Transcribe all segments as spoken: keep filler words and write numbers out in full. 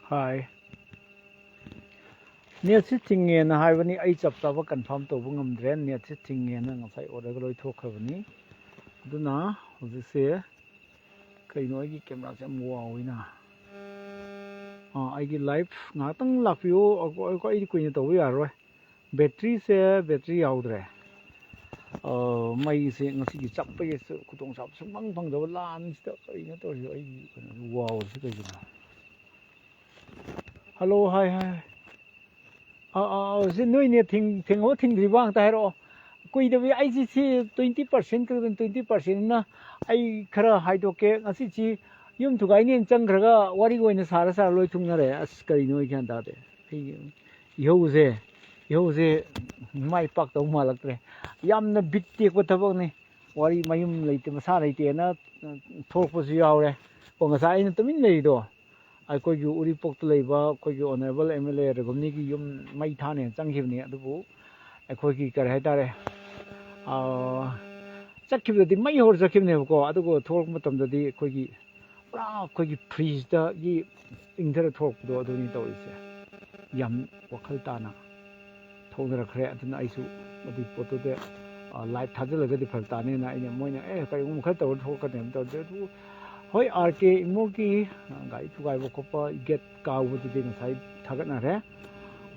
ꯍꯥꯏ꯫ ꯅꯦꯠꯁꯤ ꯊꯤꯡꯉꯦꯅ ꯍꯥꯏꯕꯅꯤ, ꯑꯩ ꯆꯞ ꯆꯥꯕ ꯀꯟꯐꯥꯔꯝ ꯇꯧꯕ ꯉꯝꯗ꯭ꯔꯦ꯫ ꯅꯦꯠꯁꯤ ꯊꯤꯡꯉꯦꯅ ꯉꯁꯥꯏ ꯑꯣꯔꯗꯔꯒ ꯂꯣꯏ ꯊꯣꯛꯈ꯭ꯔꯕꯅꯤ꯫ ꯑꯗꯨꯅ ꯍꯧꯖꯤꯛꯁꯦ ꯀꯩꯅꯣ, ꯑꯩꯒꯤ ꯀꯦꯃꯦꯔꯥꯁꯦ ꯌꯥꯝ ꯋꯥꯎꯋꯤꯅ꯫ ꯑꯥ, ꯑꯩꯒꯤ ꯂꯥꯏꯐ ꯉꯥꯏꯍꯥꯛꯇꯪ ꯂꯥꯛꯄꯤꯌꯨ꯫ ꯑꯩꯈꯣꯏ, ꯑꯩꯗꯤ ꯀꯨꯏꯅ ꯇꯧꯕ ꯌꯥꯔꯔꯣꯏ꯫ ꯕꯦꯇ꯭ꯔꯤꯁꯦ, ꯕꯦꯇ꯭ꯔꯤ ꯌꯥꯎꯗ꯭ꯔꯦ꯫ ꯑꯥ, ꯃꯩꯁꯦ ꯉꯁꯤꯒꯤ ꯆꯞꯄꯒꯤ ꯈꯨꯗꯣꯡꯆꯥꯕ ꯁꯨꯡꯐꯪ ꯐꯪꯗꯕ ꯂꯥꯟꯁꯤꯗ꯫ ꯀꯔꯤꯅꯣ ꯇꯧꯔꯤꯁꯦ? ꯑꯩꯒꯤ ꯀꯩꯅꯣꯁꯦ ꯋꯥꯎꯔꯤꯁꯦ ꯀꯩꯒꯤꯅꯣ? ꯍꯜꯂꯣ, ꯍꯥꯏ, ꯍꯥꯏ꯫ ꯑꯥ, ꯑꯥ, ꯑꯥ, ꯁꯤ ꯅꯣꯏꯅꯦ ꯊꯤꯡ-, ꯊꯤꯡꯉꯕ ꯊꯤꯡꯗ꯭ꯔꯤꯕ ꯑꯝꯇ ꯍꯥꯏꯔꯛꯑꯣ꯫ ꯀꯨꯏꯗꯕꯤ ꯑꯩꯁꯤ ꯁꯤ ꯇ꯭ꯋꯦꯟꯇꯤ ꯄꯥꯔꯁꯦꯟ ꯀꯩꯅꯣ, ꯇ꯭ꯋꯦꯟꯇꯤ ꯄꯥꯔꯁꯦꯟꯅ ꯑꯩ ꯈꯔ ꯍꯥꯏꯗꯣꯛꯀꯦ꯫ ꯉꯁꯤꯁꯤ ꯌꯨꯝ ꯊꯨꯒꯥꯏꯅꯦꯅ ꯆꯪꯈ꯭ꯔꯒ ꯋꯥꯔꯤ ꯑꯣꯏꯅ ꯁꯥꯔ ꯁꯥꯔ ꯂꯣꯏ ꯊꯨꯡꯅꯔꯦ꯫ ꯑꯁ, ꯀꯔꯤꯅꯣ ꯑꯩ ꯒ꯭ꯌꯥꯟ ꯇꯥꯗꯦ꯫ ꯑꯩ ꯏꯍꯧꯁꯦ, ꯏꯍꯧꯁꯦ ꯃꯥꯏ ꯄꯥꯛꯇꯧ ꯃꯥꯜꯂꯛꯇ꯭ꯔꯦ꯫ ꯌꯥꯝꯅ ꯕꯤꯠ ꯇꯦꯛꯄ ꯊꯕꯛꯅꯤ꯫ ꯋꯥꯔꯤ ꯃꯌꯨꯝ ꯂꯩꯇꯦ, ꯃꯁꯥ ꯂꯩꯇꯦꯅ ꯊꯣꯛꯂꯛꯄꯁꯨ ꯌꯥꯎꯔꯦ꯫ ꯑꯣ, ꯉꯁꯥꯏ ꯑꯩꯅ ꯇꯨꯃꯤꯟ ꯂꯩꯔꯤꯗꯣ, ꯑꯩꯈꯣꯏꯒꯤ ꯎꯔꯤꯄꯣꯛꯇ ꯂꯩꯕ ꯑꯩꯈꯣꯏꯒꯤ ꯑꯣꯅꯔꯦꯕꯜ ꯑꯦꯝ ꯑꯦꯜ ꯑꯦ ꯔꯘꯨꯝꯅꯤꯒꯤ ꯌꯨꯝ ꯃꯩ ꯊꯥꯅꯦꯅ ꯆꯪꯈꯤꯕꯅꯤ꯫ ꯑꯗꯨꯕꯨ ꯑꯩꯈꯣꯏꯒꯤ ꯀꯔꯤ ꯍꯥꯏꯇꯥꯔꯦ, ꯑꯥ, ꯆꯠꯈꯤꯕꯗꯗꯤ ꯃꯩ ꯍꯧꯔ ꯆꯠꯈꯤꯕꯅꯦꯕꯀꯣ꯫ ꯑꯗꯨꯒ ꯊꯣꯛꯂꯛꯄ ꯃꯇꯝꯗꯗꯤ ꯑꯩꯈꯣꯏꯒꯤ ꯄꯨꯔꯥ ꯑꯩꯈꯣꯏꯒꯤ ꯐ꯭ꯔꯤꯖꯇꯒꯤ ꯏꯪꯊꯔ ꯊꯣꯛꯂꯛꯄꯗꯣ ꯑꯗꯨꯅꯤ ꯇꯧꯔꯤꯁꯦ꯫ ꯌꯥꯝ ꯋꯥꯈꯜ ꯇꯥꯅ ꯊꯣꯛꯅꯔꯛꯈ꯭ꯔꯦ꯫ ꯑꯗꯨꯅ ꯑꯩꯁꯨ ꯑꯗꯨꯒꯤ ꯄꯣꯠꯇꯨꯗ, ꯑ, ꯂꯥꯏꯚ ꯊꯥꯖꯤꯜꯂꯒꯗꯤ ꯐꯔꯛ ꯇꯥꯅꯦꯅ ꯑꯩꯅ, ꯃꯣꯏꯅ, "ꯑꯦ, ꯀꯔꯤꯒꯨꯝꯕ ꯈꯔ ꯇꯧꯔ ꯊꯣꯛꯂꯛꯀꯅꯤ" ꯍꯥꯏꯕ ꯇꯧꯔꯗꯤ꯫ ꯑꯗꯨꯕꯨ ꯍꯣꯏ, ꯑꯥꯔ ꯀꯦ ꯏꯃꯣꯒꯤ, ꯑ, ꯒꯥꯔꯤ ꯊꯨꯒꯥꯏꯕ ꯈꯣꯠꯄ, ꯒꯦꯠ ꯀꯥꯎꯕꯗꯨꯗꯤ ꯉꯁꯥꯏ ꯊꯥꯒꯠꯅꯔꯦ꯫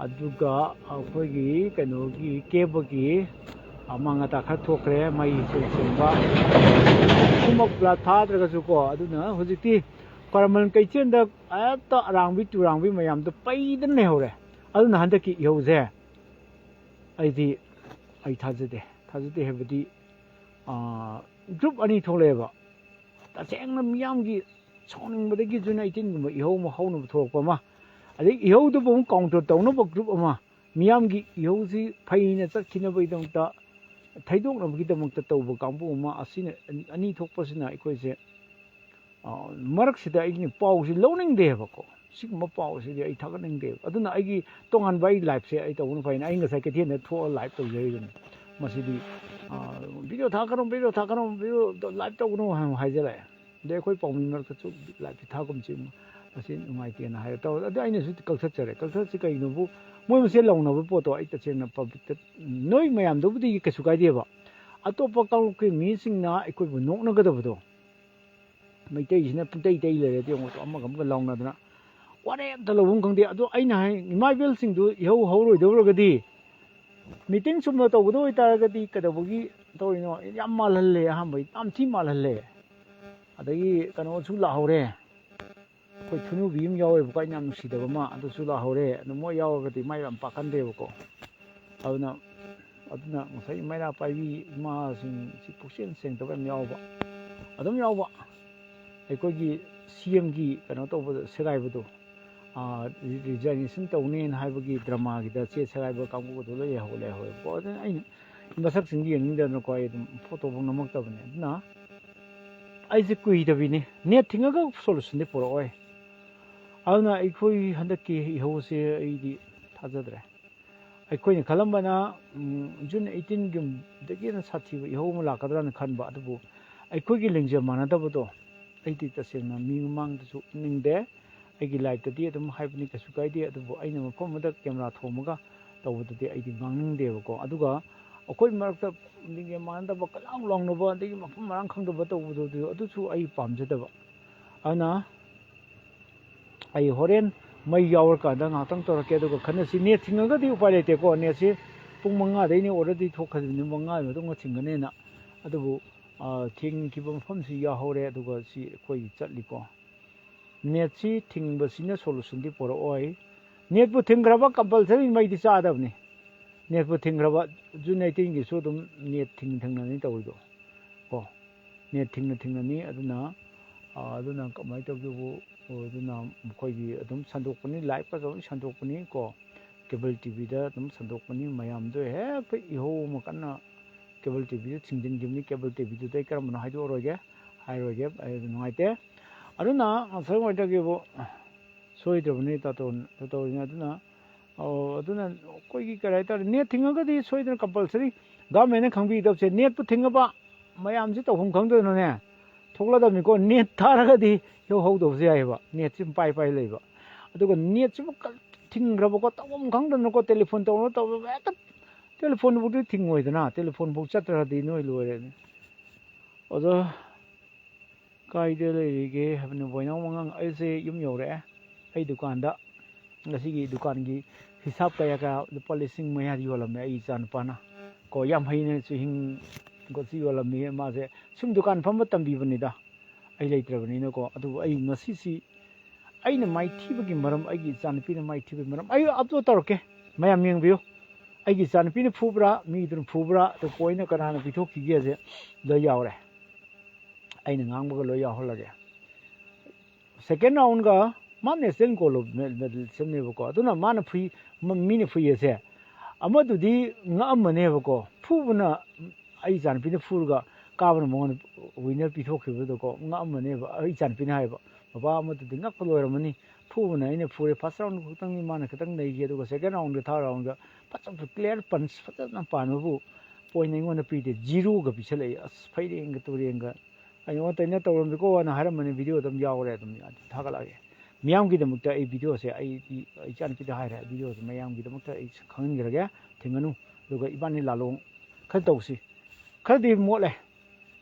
ꯑꯗꯨꯒ ꯑꯩꯈꯣꯏꯒꯤ ꯀꯩꯅꯣꯒꯤ ꯀꯦꯕꯒꯤ ꯑꯃꯥꯡ ꯑꯇꯥ ꯈꯔ ꯊꯣꯛꯈ꯭ꯔꯦ, ꯃꯩ ꯆꯦꯟ ꯆꯦꯟꯕ꯫ ꯄꯨꯝꯅꯃꯛ ꯄꯨꯔꯥ ꯊꯥꯗ꯭ꯔꯒꯁꯨꯀꯣ꯫ ꯑꯗꯨꯅ ꯍꯧꯖꯤꯛꯇꯤ ꯈ꯭ꯋꯥꯏꯔꯝꯕꯟ ꯀꯩꯊꯦꯜꯗ ꯍꯦꯛꯇ ꯑꯔꯥꯡꯕꯤ ꯇꯨꯔꯥꯡꯕꯤ ꯃꯌꯥꯝꯗꯣ ꯄꯩꯗꯅ ꯂꯩꯍꯧꯔꯦ꯫ ꯑꯗꯨꯅ ꯍꯟꯗꯛꯀꯤ ꯏꯍꯧꯁꯦ ꯑꯩꯗꯤ, ꯑꯩ ꯊꯥꯖꯗꯦ꯫ ꯊꯥꯖꯗꯦ ꯍꯥꯏꯕꯗꯤ, ꯑꯥ, ꯒ꯭ꯔꯨꯞ ꯑꯅꯤ ꯊꯣꯛꯂꯛꯑꯦꯕ꯫ ꯇꯁꯦꯡꯅ ꯃꯤꯌꯥꯝꯒꯤ ꯁꯥꯎꯅꯤꯡꯕꯗꯒꯤ ꯖꯨꯟ ꯑꯩꯠꯇꯤꯟꯒꯨꯝꯕ ꯏꯍꯧ ꯑꯃ ꯍꯧꯅꯕ ꯊꯣꯛꯂꯛꯄ ꯑꯃ, ꯑꯗꯩ ꯏꯍꯧꯗꯨꯕꯨ ꯑꯃꯨꯛ ꯀꯥꯎꯟꯇꯔ ꯇꯧꯅꯕ ꯒ꯭ꯔꯨꯞ ꯑꯃ, ꯃꯤꯌꯥꯝꯒꯤ ꯏꯍꯧꯁꯤ ꯐꯩꯅ ꯆꯠꯈꯤꯅꯕꯒꯤꯗꯃꯛꯇ, ꯊꯩꯗꯣꯛꯅꯕꯒꯤꯗꯃꯛꯇ ꯇꯧꯕ ꯀꯥꯡꯕꯨ ꯑꯃ, ꯑꯁꯤꯅ ꯑꯅꯤ, ꯑꯅꯤ ꯊꯣꯛꯄꯁꯤꯅ ꯑꯩꯈꯣꯏꯁꯦ, ꯑ, ꯃꯔꯛꯁꯤꯗ ꯑꯩꯒꯤ ꯄꯥꯎꯁꯤ ꯂꯧꯅꯤꯡꯗꯦꯕꯀꯣ꯫ ꯁꯤꯒꯨꯝꯕ ꯄꯥꯎꯁꯤꯗꯤ ꯑꯩ ꯊꯥꯒꯠꯅꯤꯡꯗꯦꯕ꯫ ꯑꯗꯨꯅ ꯑꯩꯒꯤ ꯇꯣꯉꯥꯟꯕ ꯑꯩ ꯂꯥꯏꯐꯁꯦ ꯑꯩ ꯇꯧꯕꯅ ꯐꯩꯅ ꯑꯩ ꯉꯁꯥꯏ ꯀꯩꯊꯦꯜꯗ ꯊꯣꯛꯑ ꯂꯥꯏꯐ ꯇꯧꯖꯔꯤꯕꯅꯤ꯫ ꯃꯁꯤꯗꯤ, ꯑ, "ꯚꯤꯗꯤꯑꯣ ꯊꯥꯒꯠꯀꯅꯨ, ꯚꯤꯗꯤꯑꯣ ꯊꯥꯒꯠꯀꯅꯨ, ꯚꯤꯗꯤꯑꯣ ꯂꯥꯏꯐ ꯇꯧꯒꯅꯨ" ꯍꯥꯏꯅ ꯍꯥꯏꯖꯜꯂꯛꯑꯦ꯫ ꯑꯗꯩ ꯑꯩꯈꯣꯏ ꯄꯥꯎꯃꯤ ꯃꯔꯛꯇꯁꯨ ꯂꯥꯏꯞꯇꯤ ꯊꯥꯒꯨꯝꯁꯤ, ꯃꯁꯤ ꯅꯨꯡꯉꯥꯏꯇꯦꯅ ꯍꯥꯏꯔ ꯇꯧꯔꯦ꯫ ꯑꯗꯨ ꯑꯩꯅꯁꯨ ꯀꯛꯊꯠꯆꯔꯦ꯫ ꯀꯛꯊꯠꯁꯤ ꯀꯩꯅꯣꯕꯨ, ꯃꯣꯏ ꯃꯁꯦꯟ ꯂꯥꯎꯅꯕ ꯄꯣꯠꯇꯣ ꯑꯩ ꯇꯁꯦꯡꯅ ꯄꯕ꯭ꯂꯤꯛꯇ, ꯅꯣꯏ ꯃꯌꯥꯝꯗꯕꯨꯗꯤ ꯀꯩꯁꯨ ꯀꯥꯏꯗꯦꯕ, ꯑꯇꯣꯞꯄ ꯀꯥꯡꯂꯨꯞꯀꯤ ꯃꯤꯁꯤꯡꯅ ꯑꯩꯈꯣꯏꯕꯨ ꯅꯣꯛꯅꯒꯗꯕꯗꯣ, ꯃꯩꯇꯩꯁꯤꯅ ꯄꯨꯡꯇꯩ ꯇꯩ ꯂꯩꯔꯦ, ꯌꯦꯡꯉꯣ, ꯑꯃꯒ ꯑꯃꯒ ꯂꯥꯎꯅꯗꯅ ꯋꯥꯔꯦ ꯑꯝꯇ ꯂꯧꯐꯝ ꯈꯪꯗꯦ꯫ ꯑꯗꯣ ꯑꯩꯅ ꯍꯥꯏ, ꯏꯃꯥ ꯏꯕꯦꯜꯁꯤꯡꯗꯨ ꯏꯍꯧ ꯍꯧꯔꯣꯏꯗꯧꯔꯒꯗꯤ, ꯃꯤꯇꯤꯡ ꯆꯨꯝꯅ ꯇꯧꯒꯗꯕ ꯑꯣꯏꯇꯥꯔꯒꯗꯤ ꯀꯩꯗꯧꯕꯒꯤ ꯇꯧꯔꯤꯅꯣ? ꯌꯥꯝ ꯃꯥꯜꯍꯜꯂꯦ, ꯑꯍꯥꯟꯕꯩ ꯌꯥꯝ ꯊꯤ ꯃꯥꯜꯍꯜꯂꯦ꯫ ꯑꯗꯒꯤ ꯀꯩꯅꯣꯁꯨ ꯂꯥꯛꯍꯧꯔꯦ, ꯑꯩꯈꯣꯏ ꯊꯨꯅꯨꯕꯤ ꯑꯃ ꯌꯥꯎꯋꯦꯕꯀꯣ, ꯑꯩꯅ ꯌꯥꯝ ꯅꯨꯡꯁꯤꯗꯕ ꯑꯃ, ꯑꯗꯨꯁꯨ ꯂꯥꯛꯍꯧꯔꯦ꯫ ꯑꯗꯨ ꯃꯣꯏ ꯌꯥꯎꯔꯒꯗꯤ ꯃꯥꯏ ꯌꯥꯝ ꯄꯥꯛꯀꯟꯗꯦꯕꯀꯣ꯫ ꯑꯗꯨꯅ, ꯑꯗꯨꯅ ꯉꯁꯥꯏ ꯃꯩꯔꯥ ꯄꯥꯏꯕꯤ ꯏꯃꯥꯁꯤꯡꯁꯤ ꯄꯨꯛꯆꯦꯟ ꯁꯦꯡꯗꯕ ꯌꯥꯝ ꯌꯥꯎꯕ, ꯑꯗꯨꯝ ꯌꯥꯎꯕ꯫ ꯑꯩꯈꯣꯏꯒꯤ ꯁꯤ ꯑꯦꯝꯒꯤ ꯀꯩꯅꯣ ꯇꯧꯕꯗ ꯁꯦꯒꯥꯏꯕꯗꯣ, ꯔꯤꯖꯥꯏꯅꯦꯁꯟ ꯇꯧꯅꯦꯅ ꯍꯥꯏꯕꯒꯤ ꯗ꯭ꯔꯃꯥꯒꯤꯗ ꯆꯦ ꯁꯦꯒꯥꯏꯕ ꯀꯥꯡꯕꯨꯗꯣ ꯂꯣꯏ ꯂꯩꯍꯧ-, ꯂꯩꯍꯧꯋꯦꯕꯀꯣ꯫ ꯑꯗꯨꯅ ꯑꯩꯅ ꯃꯁꯛꯁꯤꯡꯗꯤ ꯌꯦꯡꯅꯤꯡꯗꯗꯅꯀꯣ ꯑꯩ ꯑꯗꯨꯝ ꯐꯣꯇꯣꯐꯥꯎ ꯅꯝꯃꯛꯇꯕꯅꯦ꯫ ꯑꯗꯨꯅ ꯑꯩꯁꯦ ꯀꯨꯏꯗꯕꯤꯅꯤ, ꯅꯦꯠ ꯊꯤꯡꯉꯒ ꯁꯣꯂꯨꯁꯟꯗꯤ ꯄꯨꯔꯛꯑꯣꯏ꯫ ꯑꯗꯨꯅ ꯑꯩꯈꯣꯏ ꯍꯟꯗꯛꯀꯤ ꯏꯍꯧꯁꯦ ꯑꯩꯗꯤ ꯊꯥꯖꯗ꯭ꯔꯦ꯫ ꯑꯩꯈꯣꯏꯅ ꯈꯜꯂꯝꯕꯅ, ꯎꯝ, ꯖꯨꯟ ꯑꯩꯠꯇꯤꯟꯒꯤꯗꯒꯤ ꯍꯦꯟꯅ ꯁꯥꯊꯤꯕ ꯏꯍꯧ ꯑꯃ ꯂꯥꯛꯀꯗ꯭ꯔꯥꯅ ꯈꯟꯕ, ꯑꯗꯨꯕꯨ ꯑꯩꯈꯣꯏꯒꯤ ꯂꯤꯡꯖꯦꯜ ꯃꯥꯟꯅꯗꯕꯗꯣ ꯑꯩꯗꯤ ꯇꯁꯦꯡꯅ ꯃꯤ ꯃꯃꯥꯡꯗꯁꯨ ꯎꯠꯅꯤꯡꯗꯦ꯫ ꯑꯩꯒꯤ ꯂꯥꯏꯐꯇꯗꯤ ꯑꯗꯨꯝ ꯍꯥꯏꯕꯅꯤ, ꯀꯩꯁꯨ ꯀꯥꯏꯗꯦ, ꯑꯗꯨꯕꯨ ꯑꯩꯅ ꯃꯐꯝ ꯑꯃꯗ ꯀꯦꯃꯦꯔꯥ ꯊꯣꯝꯃꯒ ꯇꯧꯕꯗꯨꯗꯤ ꯑꯩꯗꯤ ꯉꯥꯡꯅꯤꯡꯗꯦꯕꯀꯣ꯫ ꯑꯗꯨꯒ ꯑꯩꯈꯣꯏ ꯃꯔꯛꯇ ꯂꯤꯡꯖꯦꯜ ꯃꯥꯟꯅꯗꯕ, ꯀꯣꯏꯂꯥꯎ ꯂꯥꯎꯅꯕ, ꯑꯗꯒꯤ ꯃꯐꯝ ꯃꯔꯥꯡ ꯈꯪꯗꯕ ꯇꯧꯕꯗꯨ, ꯑꯗꯨꯁꯨ ꯑꯩ ꯄꯥꯝꯖꯗꯕ꯫ ꯑꯗꯨꯅ ꯑꯩ ꯍꯣꯔꯦꯟ ꯃꯩ ꯌꯥꯎꯔꯀꯥꯟꯗ ꯉꯥꯏꯍꯥꯛꯇꯪ ꯇꯧꯔꯛꯀꯦ, ꯑꯗꯨꯒ ꯈꯟꯅꯁꯤ꯫ ꯅꯦꯠ ꯊꯤꯡꯉꯒꯗꯤ ꯎꯄꯥꯏ ꯂꯩꯇꯦꯀꯣ꯫ ꯅꯦꯠꯁꯤ ꯄꯨꯡ ꯃꯉꯥꯗꯩꯅꯦ ꯑꯣꯔꯗꯔꯗꯤ ꯊꯣꯛꯈ꯭ꯔꯤꯕꯅꯤ, ꯃꯉꯥꯒꯤ ꯃꯇꯨꯡꯗ ꯊꯤꯡꯒꯅꯦꯅ꯫ ꯑꯗꯨꯕꯨ, ꯑ, ꯊꯤꯡꯈꯤꯕ ꯃꯐꯝꯁꯤ ꯌꯥꯎꯍꯧꯔꯦ, ꯑꯗꯨꯒ ꯁꯤ ꯑꯩꯈꯣꯏ ꯆꯠꯂꯤꯀꯣ꯫ ꯅꯦꯠꯁꯤ ꯊꯤꯡꯕꯁꯤꯅ ꯁꯣꯂꯨꯁꯟꯗꯤ ꯄꯨꯔꯛꯑꯣꯏ꯫ ꯅꯦꯠꯄꯨ ꯊꯤꯡꯈ꯭ꯔꯕ ꯀꯝꯄꯜꯁꯔꯤ ꯃꯩꯗꯤ ꯆꯥꯗꯕꯅꯤ꯫ ꯅꯦꯠꯄꯨ ꯊꯤꯡꯈ꯭ꯔꯕ, ꯖꯨꯟ ꯑꯩꯠꯇꯤꯟꯒꯤꯁꯨ ꯑꯗꯨꯝ ꯅꯦꯠ ꯊꯤꯡ ꯊꯤꯡꯅꯅꯤ ꯇꯧꯔꯤꯗꯣ ꯀꯣ꯫ ꯅꯦꯠ ꯊꯤꯡꯅ ꯊꯤꯡꯅꯅꯤ꯫ ꯑꯗꯨꯅ, ꯑ, ꯑꯗꯨꯅ ꯀꯃꯥꯏꯅ ꯇꯧꯒꯦꯕꯨ, ꯑꯗꯨꯅ ꯃꯈꯣꯏꯒꯤ ꯑꯗꯨꯝ ꯁꯟꯗꯣꯛꯄꯅꯤ, ꯂꯥꯏꯞꯀꯁꯨ ꯑꯗꯨꯝ ꯁꯟꯗꯣꯛꯄꯅꯤ ꯀꯣ꯫ ꯀꯦꯕꯜ ꯇꯤ ꯚꯤꯗ ꯑꯗꯨꯝ ꯁꯟꯗꯣꯛꯄꯅꯤ꯫ ꯃꯌꯥꯝꯗꯣ ꯍꯦꯛꯇ ꯏꯍꯧ ꯑꯃ ꯀꯟꯅ ꯀꯦꯕꯜ ꯇꯤ ꯚꯤꯗ ꯊꯤꯡꯖꯤꯟꯈꯤꯕꯅꯤ꯫ ꯀꯦꯕꯜ ꯇꯤ ꯚꯤꯗꯨꯗ ꯑꯩ ꯀꯔꯝꯕꯅꯣ ꯍꯥꯏꯗꯣꯛꯑꯔꯣꯏꯒꯦ, ꯍꯥꯏꯔꯣꯏꯒꯦ, ꯑꯩ ꯑꯗꯨ ꯅꯨꯡꯉꯥꯏꯇꯦ꯫ ꯑꯗꯨꯅ ꯉꯁꯥꯏ ꯋꯥꯏꯗꯒꯤꯕꯨ ꯁꯣꯏꯗ꯭ꯔꯕꯅꯤ ꯇꯥꯇꯣꯟ, ꯇꯥꯇꯣꯟ꯫ ꯑꯗꯨꯅ, ꯑꯣ, ꯑꯗꯨꯅ ꯑꯩꯈꯣꯏꯒꯤ ꯀꯔꯤ ꯍꯥꯏꯇꯥꯔꯦ, ꯅꯦꯠ ꯊꯤꯡꯉꯒꯗꯤ ꯁꯣꯏꯗꯅ ꯀꯝꯄꯜꯁꯔꯤ ꯒꯚꯔꯟꯃꯦꯟꯅ ꯈꯪꯕꯤꯒꯗꯕꯁꯦ, ꯅꯦꯠꯄꯨ ꯊꯤꯡꯉꯕ ꯃꯌꯥꯝꯁꯤ ꯇꯧꯐꯝ ꯈꯪꯗꯗꯅꯅꯦ, ꯊꯣꯛꯂꯗꯕꯅꯤꯀꯣ꯫ ꯅꯦꯠ ꯊꯥꯔꯒꯗꯤ ꯌꯧꯍꯧꯗꯕꯁꯨ ꯌꯥꯏꯑꯕ, ꯅꯦꯠꯁꯤ ꯄꯥꯏ ꯄꯥꯏ ꯂꯩꯕ꯫ ꯑꯗꯨꯒ ꯅꯦꯠꯁꯤꯕꯨ ꯀ-, ꯊꯤꯡꯈ꯭ꯔꯕꯀꯣ, ꯇꯧꯐꯝ ꯈꯪꯗꯅꯀꯣ, ꯇꯦꯂꯤꯐꯣꯟ ꯇꯧꯔ ꯇꯧꯔ ꯍꯦꯛꯇ ꯇꯦꯂꯤꯐꯣꯟꯕꯨꯗꯤ ꯊꯤꯡꯉꯣꯏꯗꯅ, ꯇꯦꯂꯤꯐꯣꯟꯐꯧ ꯆꯠꯇ꯭ꯔꯗꯤ ꯅꯣꯏ ꯂꯣꯏꯔꯦꯅꯦ꯫ ꯑꯗꯣ ꯀꯥꯏꯗ ꯂꯩꯔꯤꯒꯦ ꯍꯥꯏꯕꯅꯤ, ꯕꯣꯏꯅꯥꯎ ꯃꯉꯥꯡ, ꯑꯩꯁꯦ ꯌꯨꯝ ꯌꯧꯔꯛꯑꯦ꯫ ꯑꯩ ꯗꯨꯀꯥꯟꯗ ꯉꯁꯤꯒꯤ ꯗꯨꯀꯥꯟꯒꯤ ꯍꯤꯁꯥꯞ ꯀꯌꯥ ꯀꯌꯥ ꯂꯨꯄꯥ ꯂꯤꯁꯤꯡ ꯃꯌꯥꯗꯤ ꯌꯣꯜꯂꯝꯃꯦ ꯑꯩ ꯏꯆꯥꯅꯨꯄꯥꯅ꯫ ꯀꯣ, ꯌꯥꯝ ꯍꯩꯅꯁꯨ ꯍꯤꯡꯒꯣꯠꯁꯨ ꯌꯣꯜꯂꯝꯃꯤ꯫ ꯃꯥꯁꯦ ꯁꯨꯝ ꯗꯨꯀꯥꯟ ꯐꯝꯕ ꯇꯝꯕꯤꯕꯅꯤꯗ, ꯑꯩ ꯂꯩꯇ꯭ꯔꯕꯅꯤꯅꯀꯣ꯫ ꯑꯗꯨꯕꯨ ꯑꯩ ꯉꯁꯤꯁꯤ ꯑꯩꯅ ꯃꯥꯏꯊꯤꯕꯒꯤ ꯃꯔꯝ, ꯑꯩꯒꯤ ꯏꯆꯥꯅꯨꯄꯤꯅ ꯃꯥꯏꯊꯤꯕꯒꯤ ꯃꯔꯝ ꯑꯩ ꯑꯞꯂꯣꯗ ꯇꯧꯔꯛꯀꯦ, ꯃꯌꯥꯝ ꯌꯦꯡꯕꯤꯌꯨ꯫ ꯑꯩꯒꯤ ꯏꯆꯥꯅꯨꯄꯤꯅ ꯐꯨꯕ꯭ꯔꯥ, ꯃꯤꯗꯨꯅ ꯐꯨꯕ꯭ꯔꯥ, ꯑꯗꯨ ꯄꯣꯏꯟꯅ ꯀꯅꯥꯅ ꯄꯤꯊꯣꯛꯈꯤꯒꯦꯁꯦ ꯂꯣꯏ ꯌꯥꯎꯔꯦ꯫ ꯑꯩꯅ ꯉꯥꯡꯕꯒ ꯂꯣꯏ ꯌꯥꯎꯍꯜꯂꯒꯦ꯫ ꯁꯦꯀꯦꯟ ꯔꯥꯎꯟꯒ ꯃꯥ ꯅꯦꯁꯅꯦꯜ ꯒꯣꯜ ꯃꯦꯗꯜꯁꯤꯞꯅꯦꯕꯀꯣ꯫ ꯑꯗꯨꯅ ꯃꯥꯅ ꯐꯨꯏ, ꯃ-, ꯃꯤꯅ ꯐꯨꯏ ꯑꯁꯦ ꯑꯃꯗꯨꯗꯤ ꯉꯛꯑꯝꯃꯅꯦꯕꯀꯣ꯫ ꯐꯨꯕꯅ, ꯑꯩ ꯏꯆꯥꯅꯨꯄꯤꯅ ꯐꯨꯔꯒ ꯀꯥꯕꯅ ꯃꯉꯣꯟꯗ ꯋꯤꯟꯅꯔ ꯄꯤꯊꯣꯛꯈꯤꯕꯗꯀꯣ ꯉꯛꯑꯝꯃꯅꯦꯕ꯫ ꯑꯩ ꯏꯆꯥꯅꯨꯄꯤꯅ ꯍꯥꯏꯕ, "ꯕꯕꯥ, ꯑꯃꯗꯨꯗꯤ ꯉꯛꯄ ꯂꯣꯏꯔꯝꯃꯅꯤ꯫ ꯐꯨꯕꯅ ꯑꯩꯅ ꯐꯨꯔꯦ, ꯐꯥꯔꯁ ꯔꯥꯎꯟ ꯈꯛꯇꯪꯅꯤ ꯃꯥꯅ ꯈꯤꯇꯪ ꯅꯩꯈꯤ, ꯑꯗꯨꯒ ꯁꯦꯀꯦꯟ ꯔꯥꯎꯟꯒ ꯊꯥꯔꯠ ꯔꯥꯎꯟꯒ ꯐꯖꯕ ꯀ꯭ꯂꯤꯌꯥꯔ ꯄꯟꯆ ꯐꯖꯅ ꯄꯥꯟꯕꯕꯨ ꯄꯣꯏꯟ ꯑꯩꯉꯣꯟꯗ ꯄꯤꯗꯦ, ꯖꯤꯔꯣꯒ ꯄꯤꯁꯜꯂꯛꯏ꯫ ꯑꯁ, ꯐꯩꯔꯦꯡꯒ ꯇꯨꯔꯦꯡꯒ ꯑꯩꯉꯣꯟꯗ ꯇꯩꯅ ꯇꯧꯔꯝꯃꯤꯀꯣꯅ ꯍꯥꯏꯔꯝꯕꯅꯤ꯫ ꯚꯤꯗꯤꯑꯣ ꯑꯗꯨꯝ ꯌꯥꯎꯔꯦ, ꯑꯗꯨꯝ ꯊꯥꯒꯠꯂꯛꯑꯒꯦ꯫ ꯃꯤꯌꯥꯝꯒꯤꯗꯃꯛꯇ ꯑꯩ ꯚꯤꯗꯤꯑꯣꯁꯦ ꯑꯩꯗꯤ ꯏꯆꯥꯅꯨꯄꯤꯗ ꯍꯥꯏꯔꯦ, ꯚꯤꯗꯤꯑꯣꯁꯦ ꯃꯌꯥꯝꯒꯤꯗꯃꯛꯇ ꯑꯩ ꯈꯪꯍꯟꯈ꯭ꯔꯒꯦ꯫ ꯊꯤꯡꯒꯅꯨ, ꯑꯗꯨꯒ ꯏꯕꯥꯅꯤ ꯂꯥꯂꯣꯡ ꯈꯔ ꯇꯧꯁꯤ꯫ ꯈꯔꯗꯤ ꯃꯣꯠꯂꯦ,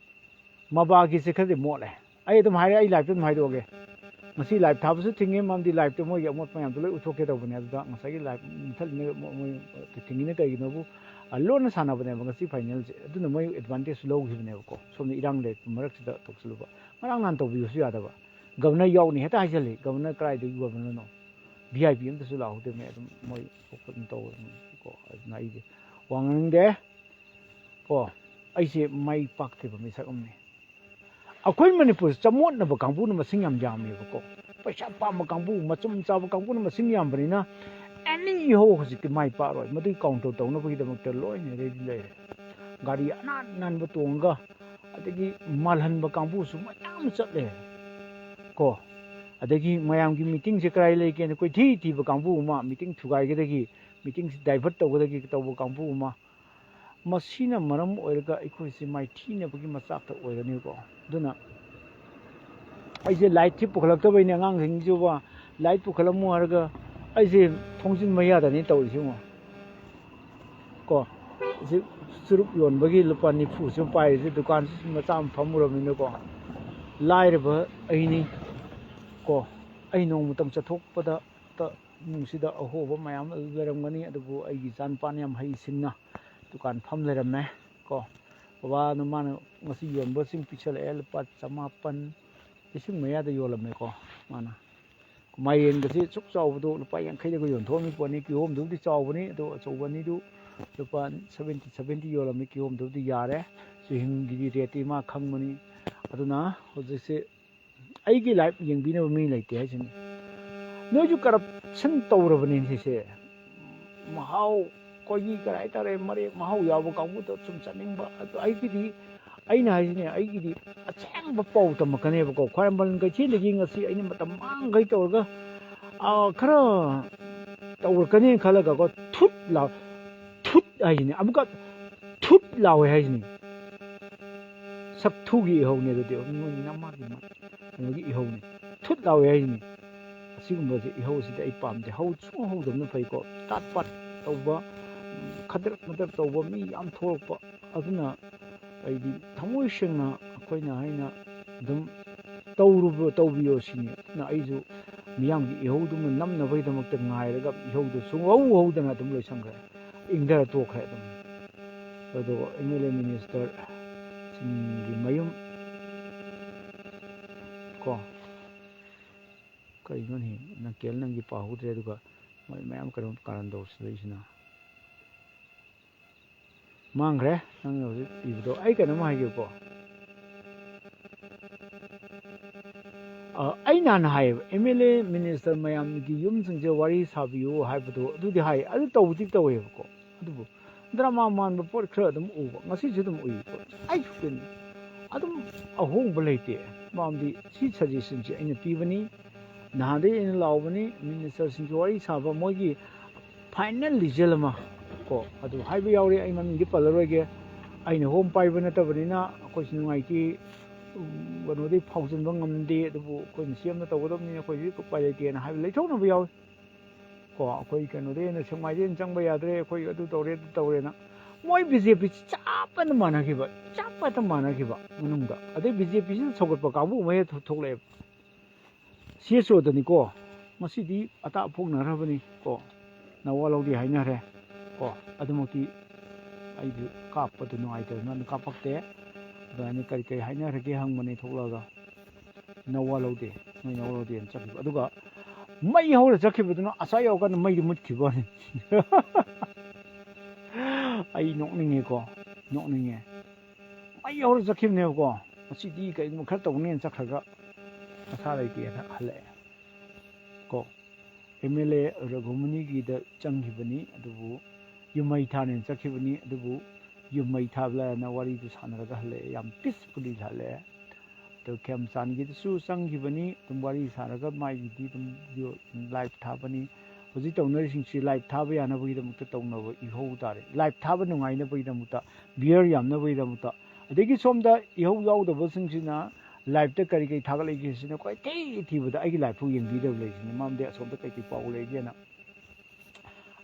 ꯃꯕꯥꯒꯤꯁꯦ ꯈꯔꯗꯤ ꯃꯣꯠꯂꯦ꯫ ꯑꯩ ꯑꯗꯨꯝ ꯍꯥꯏꯔꯦ, ꯑꯩ ꯂꯥꯏꯞꯇ ꯑꯗꯨꯝ ꯍꯥꯏꯗꯣꯛꯑꯒꯦ꯫ ꯉꯁꯤ ꯂꯥꯏꯞ ꯊꯥꯕꯁꯨ ꯊꯤꯡꯉꯤ, ꯃꯔꯝꯗꯤ ꯂꯥꯏꯞꯇ ꯃꯣꯏꯒꯤ ꯑꯃꯣꯠꯄ ꯃꯌꯥꯝꯗꯣ ꯂꯣꯏ ꯎꯠꯊꯣꯛꯀꯦ ꯇꯧꯕꯅꯦ꯫ ꯑꯗꯨꯗ ꯉꯁꯥꯏꯒꯤ ꯂꯥꯏꯞ ꯃꯨꯊꯠꯂꯤꯅ ꯃꯣꯏ ꯊꯤꯡꯉꯤꯅ ꯀꯩꯒꯤꯅꯣꯕꯨ, ꯑ, ꯂꯣꯟꯅ ꯁꯥꯟꯅꯕꯅꯦꯕ ꯉꯁꯤ ꯐꯥꯏꯅꯦꯜꯁꯦ꯫ ꯑꯗꯨꯅ ꯃꯣꯏ ꯑꯦꯗꯚꯥꯟꯇꯦꯖ ꯂꯧꯈꯤꯕꯅꯦꯕꯀꯣ꯫ ꯁꯣꯝꯗ ꯏꯔꯥꯡ ꯂꯩꯔꯛꯄ ꯃꯔꯛꯁꯤꯗ ꯇꯧꯁꯜꯂꯨꯕ꯫ ꯉꯔꯥꯡ ꯅꯍꯥꯟ ꯇꯧꯕꯤꯕꯁꯨ ꯌꯥꯗꯕ꯫ ꯒꯕꯔꯅꯔ ꯌꯥꯎꯅꯤ ꯍꯦꯛꯇ ꯍꯥꯏꯖꯜꯂꯤ꯫ ꯒꯕꯔꯅꯔ ꯀꯗꯥꯏꯗꯒꯤ ꯒꯕꯔꯅꯔꯅꯣ? V I P ꯑꯝꯇꯁꯨ ꯂꯥꯛꯍꯧꯗꯦ꯫ ꯃꯣꯏ ꯑꯗꯨꯝ ꯃꯣꯏ ꯊꯣꯛꯄ ꯑꯗꯨꯝ ꯇꯧꯕꯅꯤꯀꯣ꯫ ꯑꯗꯨꯅ ꯑꯩꯁꯦ ꯋꯥ ꯉꯥꯡꯅꯤꯡꯗꯦ꯫ ꯀꯣ, ꯑꯩꯁꯦ ꯃꯥꯏ ꯄꯥꯛꯇ꯭ꯔꯤꯕ ꯃꯤꯁꯛ ꯑꯃꯅꯤ꯫ ꯑꯩꯈꯣꯏ ꯃꯅꯤꯄꯨꯔꯁꯦ ꯆꯃꯣꯠꯅꯕ ꯀꯥꯡꯕꯨꯅ ꯃꯁꯤꯡ ꯌꯥꯝ ꯌꯥꯝꯃꯦꯕꯀꯣ꯫ ꯄꯩꯁꯥ ꯄꯥꯝꯕ ꯀꯥꯡꯕꯨ, ꯃꯆꯨꯝ ꯆꯥꯕ ꯀꯥꯡꯕꯨꯅ ꯃꯁꯤꯡ ꯌꯥꯝꯕꯅꯤꯅ, ꯑꯦꯅꯤ ꯏꯍꯧ ꯍꯧꯖꯤꯛꯇꯤ ꯃꯥꯏ ꯄꯥꯛꯑꯔꯣꯏ꯫ ꯃꯗꯨꯒꯤ ꯀꯥꯎꯟꯇꯔ ꯇꯧꯅꯕꯒꯤꯗꯃꯛꯇ ꯂꯣꯏꯅ ꯔꯦꯗꯤ ꯂꯩꯔꯦ꯫ ꯒꯥꯔꯤ ꯑꯅꯥꯟ ꯑꯅꯥꯟꯕ ꯇꯣꯡꯉꯒ, ꯑꯗꯒꯤ ꯃꯥꯜꯍꯟꯕ ꯀꯥꯡꯕꯨꯁꯨ ꯃꯌꯥꯝ ꯆꯠꯂꯦ꯫ ꯀꯣ, ꯑꯗꯒꯤ ꯃꯌꯥꯝꯒꯤ ꯃꯤꯇꯤꯡꯁꯦ ꯀꯗꯥꯏ ꯂꯩꯒꯦꯅ ꯀꯣꯏꯊꯤ ꯊꯤꯕ ꯀꯥꯡꯕꯨ ꯑꯃ, ꯃꯤꯇꯤꯡ ꯊꯨꯒꯥꯏꯒꯗꯒꯤ, ꯃꯤꯇꯤꯡꯁꯤ ꯗꯥꯏꯚꯔꯠ ꯇꯧꯒꯗꯒꯤ ꯇꯧꯕ ꯀꯥꯡꯕꯨ ꯑꯃ, ꯃꯁꯤꯅ ꯃꯔꯝ ꯑꯣꯏꯔꯒ ꯑꯩꯈꯣꯏꯁꯤ ꯃꯥꯏꯊꯤꯅꯕꯒꯤ ꯃꯆꯥꯛꯇ ꯑꯣꯏꯒꯅꯤꯀꯣ꯫ ꯑꯗꯨꯅ ꯑꯩꯁꯦ ꯂꯥꯏꯠꯁꯤ ꯄꯨꯈꯠꯂꯛꯇꯕꯩꯅꯦ, ꯑꯉꯥꯡꯁꯤꯡꯁꯤꯕꯨ ꯂꯥꯏꯠ ꯄꯨꯈꯠꯂꯝꯃꯨ ꯍꯥꯏꯔꯒ ꯑꯩꯁꯦ ꯊꯣꯡꯖꯤꯟ ꯃꯌꯥꯗꯅꯤ ꯇꯧꯔꯤꯁꯤ ꯌꯦꯡꯉꯣ꯫ ꯀꯣ, ꯁꯤ ꯆꯨꯔꯨꯞ ꯌꯣꯟꯕꯒꯤ ꯂꯨꯄꯥ ꯅꯤꯐꯨꯁꯨ ꯄꯥꯏꯔꯤꯁꯦ, ꯗꯨꯀꯥꯟꯁꯨ ꯃꯆꯥ ꯑꯃ ꯐꯝꯃꯨꯔꯕꯅꯤꯅꯀꯣ꯫ ꯂꯥꯏꯔꯕ ꯑꯩꯅꯤ꯫ ꯀꯣ, ꯑꯩ ꯅꯣꯡꯃꯇꯪ ꯆꯠꯊꯣꯛꯄꯗ ꯇ-, ꯏꯃꯨꯡꯁꯤꯗ ꯑꯍꯣꯕ ꯃꯌꯥꯝ ꯑꯗꯨ ꯂꯩꯔꯝꯒꯅꯤ, ꯑꯗꯨꯕꯨ ꯑꯩꯒꯤ ꯏꯆꯥꯅꯨꯄꯥꯅ ꯌꯥꯝ ꯍꯩꯁꯤꯡꯅ ꯗꯨꯀꯥꯟ ꯐꯝ ꯂꯩꯔꯝꯃꯦ꯫ ꯀꯣ, ꯕꯕꯥꯅ, ꯃꯥꯅ ꯉꯁꯤ ꯌꯣꯟꯕꯁꯤꯡ ꯄꯤꯁꯜꯂꯛꯑꯦ, ꯂꯨꯄꯥ ꯆꯃꯥꯄꯟ, ꯂꯤꯁꯤꯡ ꯃꯌꯥꯗ ꯌꯣꯜꯂꯝꯃꯦꯀꯣ꯫ ꯃꯥꯅ ꯃꯥꯏꯔꯦꯟꯒꯁꯦ ꯁꯨꯛ ꯆꯥꯎꯕꯗꯣ ꯂꯨꯄꯥ ꯌꯥꯡꯈꯩꯗꯒ ꯌꯣꯟꯊꯣꯛꯑꯝꯃꯤ ꯄꯣꯠꯅꯤ꯫ ꯀꯤꯍꯣꯝꯗꯨꯕꯨꯗꯤ ꯆꯥꯎꯕꯅꯤ, ꯑꯗꯣ ꯑꯆꯧꯕ ꯑꯅꯤꯗꯨ ꯂꯨꯄꯥ ꯁꯚꯦꯟꯇꯤ, ꯁꯚꯦꯟꯇꯤ ꯌꯣꯜꯂꯝꯃꯤ꯫ ꯀꯤꯍꯣꯝꯗꯨꯕꯨꯗꯤ ꯌꯥꯔꯦ, ꯆꯨꯍꯤꯡꯒꯤꯗꯤ ꯔꯦꯠꯇꯤ ꯃꯥ ꯈꯪꯕꯅꯤ꯫ ꯑꯗꯨꯅ ꯍꯧꯖꯤꯛꯁꯦ ꯑꯩꯒꯤ ꯂꯥꯏꯐ ꯌꯦꯡꯕꯤꯅꯕ ꯃꯤ ꯂꯩꯇꯦ ꯍꯥꯏꯁꯤꯅꯤ꯫ ꯅꯣꯏꯁꯨ ꯀꯔꯞꯁꯟ ꯇꯧꯔꯕꯅꯤ ꯁꯤꯁꯦ꯫ ꯃꯍꯥꯎ, ꯑꯩꯈꯣꯏꯒꯤ ꯀꯔꯤ ꯍꯥꯏꯇꯥꯔꯦ, ꯃꯔꯦꯛ ꯃꯍꯥꯎ ꯌꯥꯎꯕ ꯀꯥꯡꯕꯨꯗꯣ ꯁꯨꯝ ꯆꯠꯅꯤꯡꯕ꯫ ꯑꯗꯣ ꯑꯩꯒꯤꯗꯤ, ꯑꯩꯅ ꯍꯥꯏꯁꯤꯅꯦ, ꯑꯩꯒꯤꯗꯤ ꯑꯁꯦꯡꯕ ꯄꯥꯎ ꯇꯝꯃꯛꯀꯅꯦꯕꯀꯣ꯫ ꯈ꯭ꯋꯥꯏꯔꯝꯕꯟ ꯀꯩꯊꯦꯜꯗꯒꯤ ꯉꯁꯤ ꯑꯩꯅ ꯃꯇꯝ ꯃꯥꯡꯈꯩ ꯇꯧꯔꯒ, ꯑꯥ, ꯈꯔ ꯇꯧꯔꯛꯀꯅꯦꯅ ꯈꯜꯂꯒꯀꯣ, ꯊꯨꯠ ꯂꯥꯎ, ꯊꯨꯠ ꯍꯥꯏꯁꯤꯅꯦ, ꯑꯃꯨꯛꯀ ꯊꯨꯠ ꯂꯥꯎꯋꯦ ꯍꯥꯏꯁꯤꯅꯦ꯫ ꯁꯛꯊꯨꯒꯤ ꯏꯍꯧꯅꯦ ꯑꯗꯨꯗꯤ, ꯃꯣꯏ ꯅꯝꯃꯒꯤ ꯃ-, ꯀꯩꯅꯣꯒꯤ ꯏꯍꯧꯅꯦ꯫ ꯊꯨꯠ ꯂꯥꯎꯋꯦ ꯍꯥꯏꯁꯤꯅꯦ꯫ ꯑꯁꯤꯒꯨꯝꯕꯁꯦ, ꯏꯍꯧꯁꯤꯗꯤ ꯑꯩ ꯄꯥꯝꯗꯦ꯫ ꯍꯧ ꯁꯨꯡꯍꯧ ꯍꯧꯗꯕꯅ ꯐꯩꯀꯣ꯫ ꯇꯥꯠ ꯄꯥꯠ ꯇꯧꯕ, ꯈꯗ꯭ꯔꯛ ꯃꯗ꯭ꯔꯛ ꯇꯧꯕ ꯃꯤ ꯌꯥꯝ ꯊꯣꯛꯂꯛꯄ꯫ ꯑꯗꯨꯅ ꯑꯩꯗꯤ ꯊꯃꯣꯏ ꯁꯦꯡꯅ ꯑꯩꯈꯣꯏꯅ ꯍꯥꯏꯅ ꯑꯗꯨꯝ ꯇꯧꯔꯨꯕ, ꯇꯧꯕꯤꯌꯣ ꯁꯤꯅꯤ꯫ ꯑꯗꯨꯅ ꯑꯩꯁꯨ ꯃꯤꯌꯥꯝꯒꯤ ꯏꯍꯧꯗꯨꯃ ꯅꯝꯅꯕꯒꯤꯗꯃꯛꯇ ꯉꯥꯏꯔꯒ ꯏꯍꯧꯗꯨ ꯁꯨꯡꯍꯧ ꯍꯧꯗꯅ ꯑꯗꯨꯝ ꯂꯣꯏꯁꯟꯈ꯭ꯔꯦ꯫ ꯏꯪꯊꯔ ꯇꯣꯛꯈ꯭ꯔꯦ ꯑꯗꯨꯝ꯫ ꯑꯗꯣ ꯑꯦꯝ ꯑꯦꯜ ꯑꯦ ꯃꯤꯅꯤꯁꯇꯔꯁꯤꯡꯒꯤ ꯃꯌꯨꯝ ꯀꯣ, ꯀꯔꯤꯅꯣꯅꯦ, ꯅꯪ ꯀꯦꯜ ꯅꯪꯒꯤ ꯄꯥꯍꯧꯗ꯭ꯔꯦ, ꯑꯗꯨꯒ ꯃꯣꯏ ꯃꯌꯥꯝ ꯀꯩꯅꯣ ꯀꯥꯔꯟ ꯇꯧꯁꯤꯜꯂꯛꯏꯁꯤꯅ꯫ ꯃꯥꯡꯈ꯭ꯔꯦ ꯅꯪꯅ ꯍꯧꯖꯤꯛ ꯏꯕꯗꯣ꯫ ꯑꯩ ꯀꯩꯅꯣꯝ ꯍꯥꯏꯒꯦꯀꯣ꯫ ꯑ, ꯑꯩ ꯅꯍꯥꯟ ꯍꯥꯏꯌꯦꯕ, ꯑꯦꯝ ꯑꯦꯜ ꯑꯦ ꯃꯤꯅꯤꯁꯇꯔ ꯃꯌꯥꯝꯒꯤ ꯌꯨꯝꯁꯤꯡꯁꯦ ꯋꯥꯔꯤ ꯁꯥꯕꯤꯌꯨ ꯍꯥꯏꯕꯗꯣ, ꯑꯗꯨꯗꯤ ꯍꯥꯏ, ꯑꯗꯨ ꯇꯧꯕꯗꯤ ꯇꯧꯋꯦꯕꯀꯣ꯫ ꯑꯗꯨꯕꯨ ꯗ꯭ꯔꯃꯥ ꯃꯥꯟꯕ ꯄꯣꯠ ꯈꯔ ꯑꯗꯨꯝ ꯎꯕ, ꯉꯁꯤꯁꯨ ꯑꯗꯨꯝ ꯎꯏꯀꯣ꯫ ꯑꯩꯁꯨ ꯀꯩꯅꯣ, ꯑꯗꯨꯝ ꯑꯍꯣꯡꯕ ꯂꯩꯇꯦ꯫ ꯃꯔꯝꯗꯤ ꯁꯤ ꯁꯖꯦꯁꯟꯁꯦ ꯑꯩꯅ ꯄꯤꯕꯅꯤ, ꯅꯍꯥꯟꯗꯩ ꯑꯩꯅ ꯂꯥꯎꯕꯅꯤ, ꯃꯤꯅꯤꯁꯇꯔꯁꯤꯡꯒꯤ ꯋꯥꯔꯤ ꯁꯥꯕ, ꯃꯣꯏꯒꯤ ꯐꯥꯏꯅꯦꯜ ꯔꯤꯖꯜ ꯑꯃ ꯀꯣ, ꯑꯗꯨ ꯍꯥꯏꯕ ꯌꯥꯎꯔꯦ꯫ ꯑꯩ ꯃꯃꯤꯡꯗꯤ ꯄꯜꯂꯔꯣꯏꯒꯦ, ꯑꯩꯅ ꯍꯣꯝ ꯄꯥꯏꯕ ꯅꯠꯇꯕꯅꯤꯅ ꯑꯩꯈꯣꯏꯁꯨ ꯅꯨꯡꯉꯥꯏꯇꯦ꯫ ꯀꯩꯅꯣꯗꯤ ꯐꯥꯎꯖꯤꯟꯕ ꯉꯝꯗꯦ, ꯑꯗꯨꯕꯨ ꯑꯩꯈꯣꯏꯅ ꯁꯤ ꯑꯃ ꯇꯧꯒꯗꯕꯅꯤꯅ ꯑꯩꯈꯣꯏꯁꯨ ꯎꯄꯥꯏ ꯂꯩꯇꯦꯅ ꯍꯥꯏꯕ ꯂꯩꯊꯣꯛꯅꯕ ꯌꯥꯎꯏ꯫ ꯀꯣ, ꯑꯩꯈꯣꯏ ꯀꯩꯅꯣꯗ ꯍꯦꯟꯅ ꯁꯦꯛꯃꯥꯏꯗ ꯍꯦꯟꯅ ꯆꯪꯕ ꯌꯥꯗ꯭ꯔꯦ, ꯑꯩꯈꯣꯏ ꯑꯗꯨ ꯇꯧꯔꯦ, ꯑꯗꯨ ꯇꯧꯔꯦꯅ꯫ ꯃꯣꯏ ꯕꯤ ꯖꯦ ꯄꯤ ꯆꯞ ꯃꯥꯟꯅ ꯃꯥꯟꯅꯈꯤꯕ, ꯆꯞ ꯃꯥꯟꯅ ꯃꯥꯟꯅꯈꯤꯕ ꯃꯅꯨꯡꯗ꯫ ꯑꯗꯩ ꯕꯤ ꯖꯦ ꯄꯤꯁꯤꯅ ꯁꯧꯒꯠꯄ ꯀꯥꯡꯕꯨ ꯑꯃ ꯍꯦꯛ ꯊꯣꯛꯂꯛꯑꯦꯕ꯫ ꯁꯤ ꯑꯦꯁ ꯑꯣꯗꯅꯤꯀꯣ, ꯉꯁꯤꯗꯤ ꯑꯇꯥ ꯐꯣꯡꯅꯈ꯭ꯔꯕꯅꯤ ꯀꯣ, ꯅꯋꯥ ꯂꯧꯗꯦ ꯍꯥꯏꯅꯈ꯭ꯔꯦ ꯀꯣ꯫ ꯑꯗꯨꯃꯛꯇꯤ ꯑꯩꯗꯤ ꯀꯥꯞꯄꯗꯨ ꯅꯨꯡꯉꯥꯏꯇꯗꯅ ꯑꯗꯨꯝ ꯀꯥꯞꯄꯛꯇꯦ꯫ ꯑꯗꯨꯃꯥꯏꯅ ꯀꯔꯤ ꯀꯔꯤ ꯍꯥꯏꯅꯈ꯭ꯔꯒꯦ ꯍꯪꯕꯅꯤ ꯊꯣꯛꯂꯛꯑꯒ, ꯅꯋꯥ ꯂꯧꯗꯦ, ꯅꯣꯏ ꯅꯋꯥ ꯂꯧꯗꯦꯅ ꯆꯠꯈꯤꯕ꯫ ꯑꯗꯨꯒ ꯃꯩ ꯍꯧꯔ ꯆꯠꯈꯤꯕꯗꯨꯅ ꯑꯁꯥ ꯌꯧꯔꯀꯥꯟꯗ ꯃꯩꯗꯤ ꯃꯨꯠꯈꯤꯕ ꯋꯥꯅꯤ꯫ ꯑꯩ ꯅꯣꯛꯅꯤꯡꯉꯦꯀꯣ, ꯅꯣꯛꯅꯤꯡꯉꯦ꯫ ꯃꯩ ꯍꯧꯔ ꯆꯠꯈꯤꯕꯅꯦꯕꯀꯣ, ꯃꯁꯤꯗꯤ ꯀꯩꯒꯨꯝꯕ ꯈꯔ ꯇꯧꯅꯦꯅ ꯆꯠꯈ꯭ꯔꯒ ꯃꯁꯥ ꯂꯩꯇꯦꯅ ꯍꯜꯂꯛꯑꯦ ꯀꯣ꯫ ꯑꯦꯝ ꯑꯦꯜ ꯑꯦ ꯔꯘꯨꯃꯅꯤꯒꯤꯗ ꯆꯪꯈꯤꯕꯅꯤ, ꯑꯗꯨꯕꯨ ꯌꯨꯝ ꯃꯩ ꯊꯥꯅꯦꯅ ꯆꯠꯈꯤꯕꯅꯤ, ꯑꯗꯨꯕꯨ ꯌꯨꯝ ꯃꯩ ꯊꯥꯕ ꯂꯥꯏꯔꯅ ꯋꯥꯔꯤꯗꯨ ꯁꯥꯟꯅꯔꯒ ꯍꯜꯂꯛꯑꯦ, ꯌꯥꯝ ꯄꯤꯁꯐꯨꯜꯂꯤ ꯍꯜꯂꯛꯑꯦ꯫ ꯑꯗꯨ ꯈꯦꯝꯆꯥꯟꯒꯤꯗꯁꯨ ꯆꯪꯈꯤꯕꯅꯤ, ꯑꯗꯨꯝ ꯋꯥꯔꯤ ꯁꯥꯔꯒ ꯃꯥꯒꯤꯗꯤ ꯑꯗꯨꯝ ꯂꯥꯏꯚ ꯊꯥꯕꯅꯤ꯫ ꯍꯧꯖꯤꯛ ꯇꯧꯅꯔꯤꯁꯤꯡꯁꯤ ꯂꯥꯏꯚ ꯊꯥꯕ ꯌꯥꯅꯕꯒꯤꯗꯃꯛꯇ ꯇꯧꯅꯕ ꯏꯍꯧ ꯇꯥꯔꯦ, ꯂꯥꯏꯚ ꯊꯥꯕ ꯅꯨꯡꯉꯥꯏꯅꯕꯒꯤꯗꯃꯛꯇ, ꯚꯤꯌꯔ ꯌꯥꯝꯅꯕꯒꯤꯗꯃꯛꯇ꯫ ꯑꯗꯒꯤ ꯁꯣꯝꯗ ꯏꯍꯧ ꯌꯥꯎꯗꯕꯁꯤꯡꯁꯤꯅ ꯂꯥꯏꯚꯇ ꯀꯔꯤ ꯀꯔꯤ ꯊꯥꯒꯠꯂꯛꯏꯒꯦ ꯁꯤꯅ ꯀꯣꯏꯊꯤ ꯊꯤꯕꯗ ꯑꯩꯒꯤ ꯂꯥꯏꯚ ꯐꯥꯎ ꯌꯦꯡꯕꯤꯗꯕ ꯂꯩꯔꯤꯁꯤꯅꯤ, ꯃꯔꯝꯗꯤ ꯑꯁꯣꯝꯗ ꯀꯩ ꯀꯩ ꯄꯥꯎ ꯂꯩꯒꯦꯅ꯫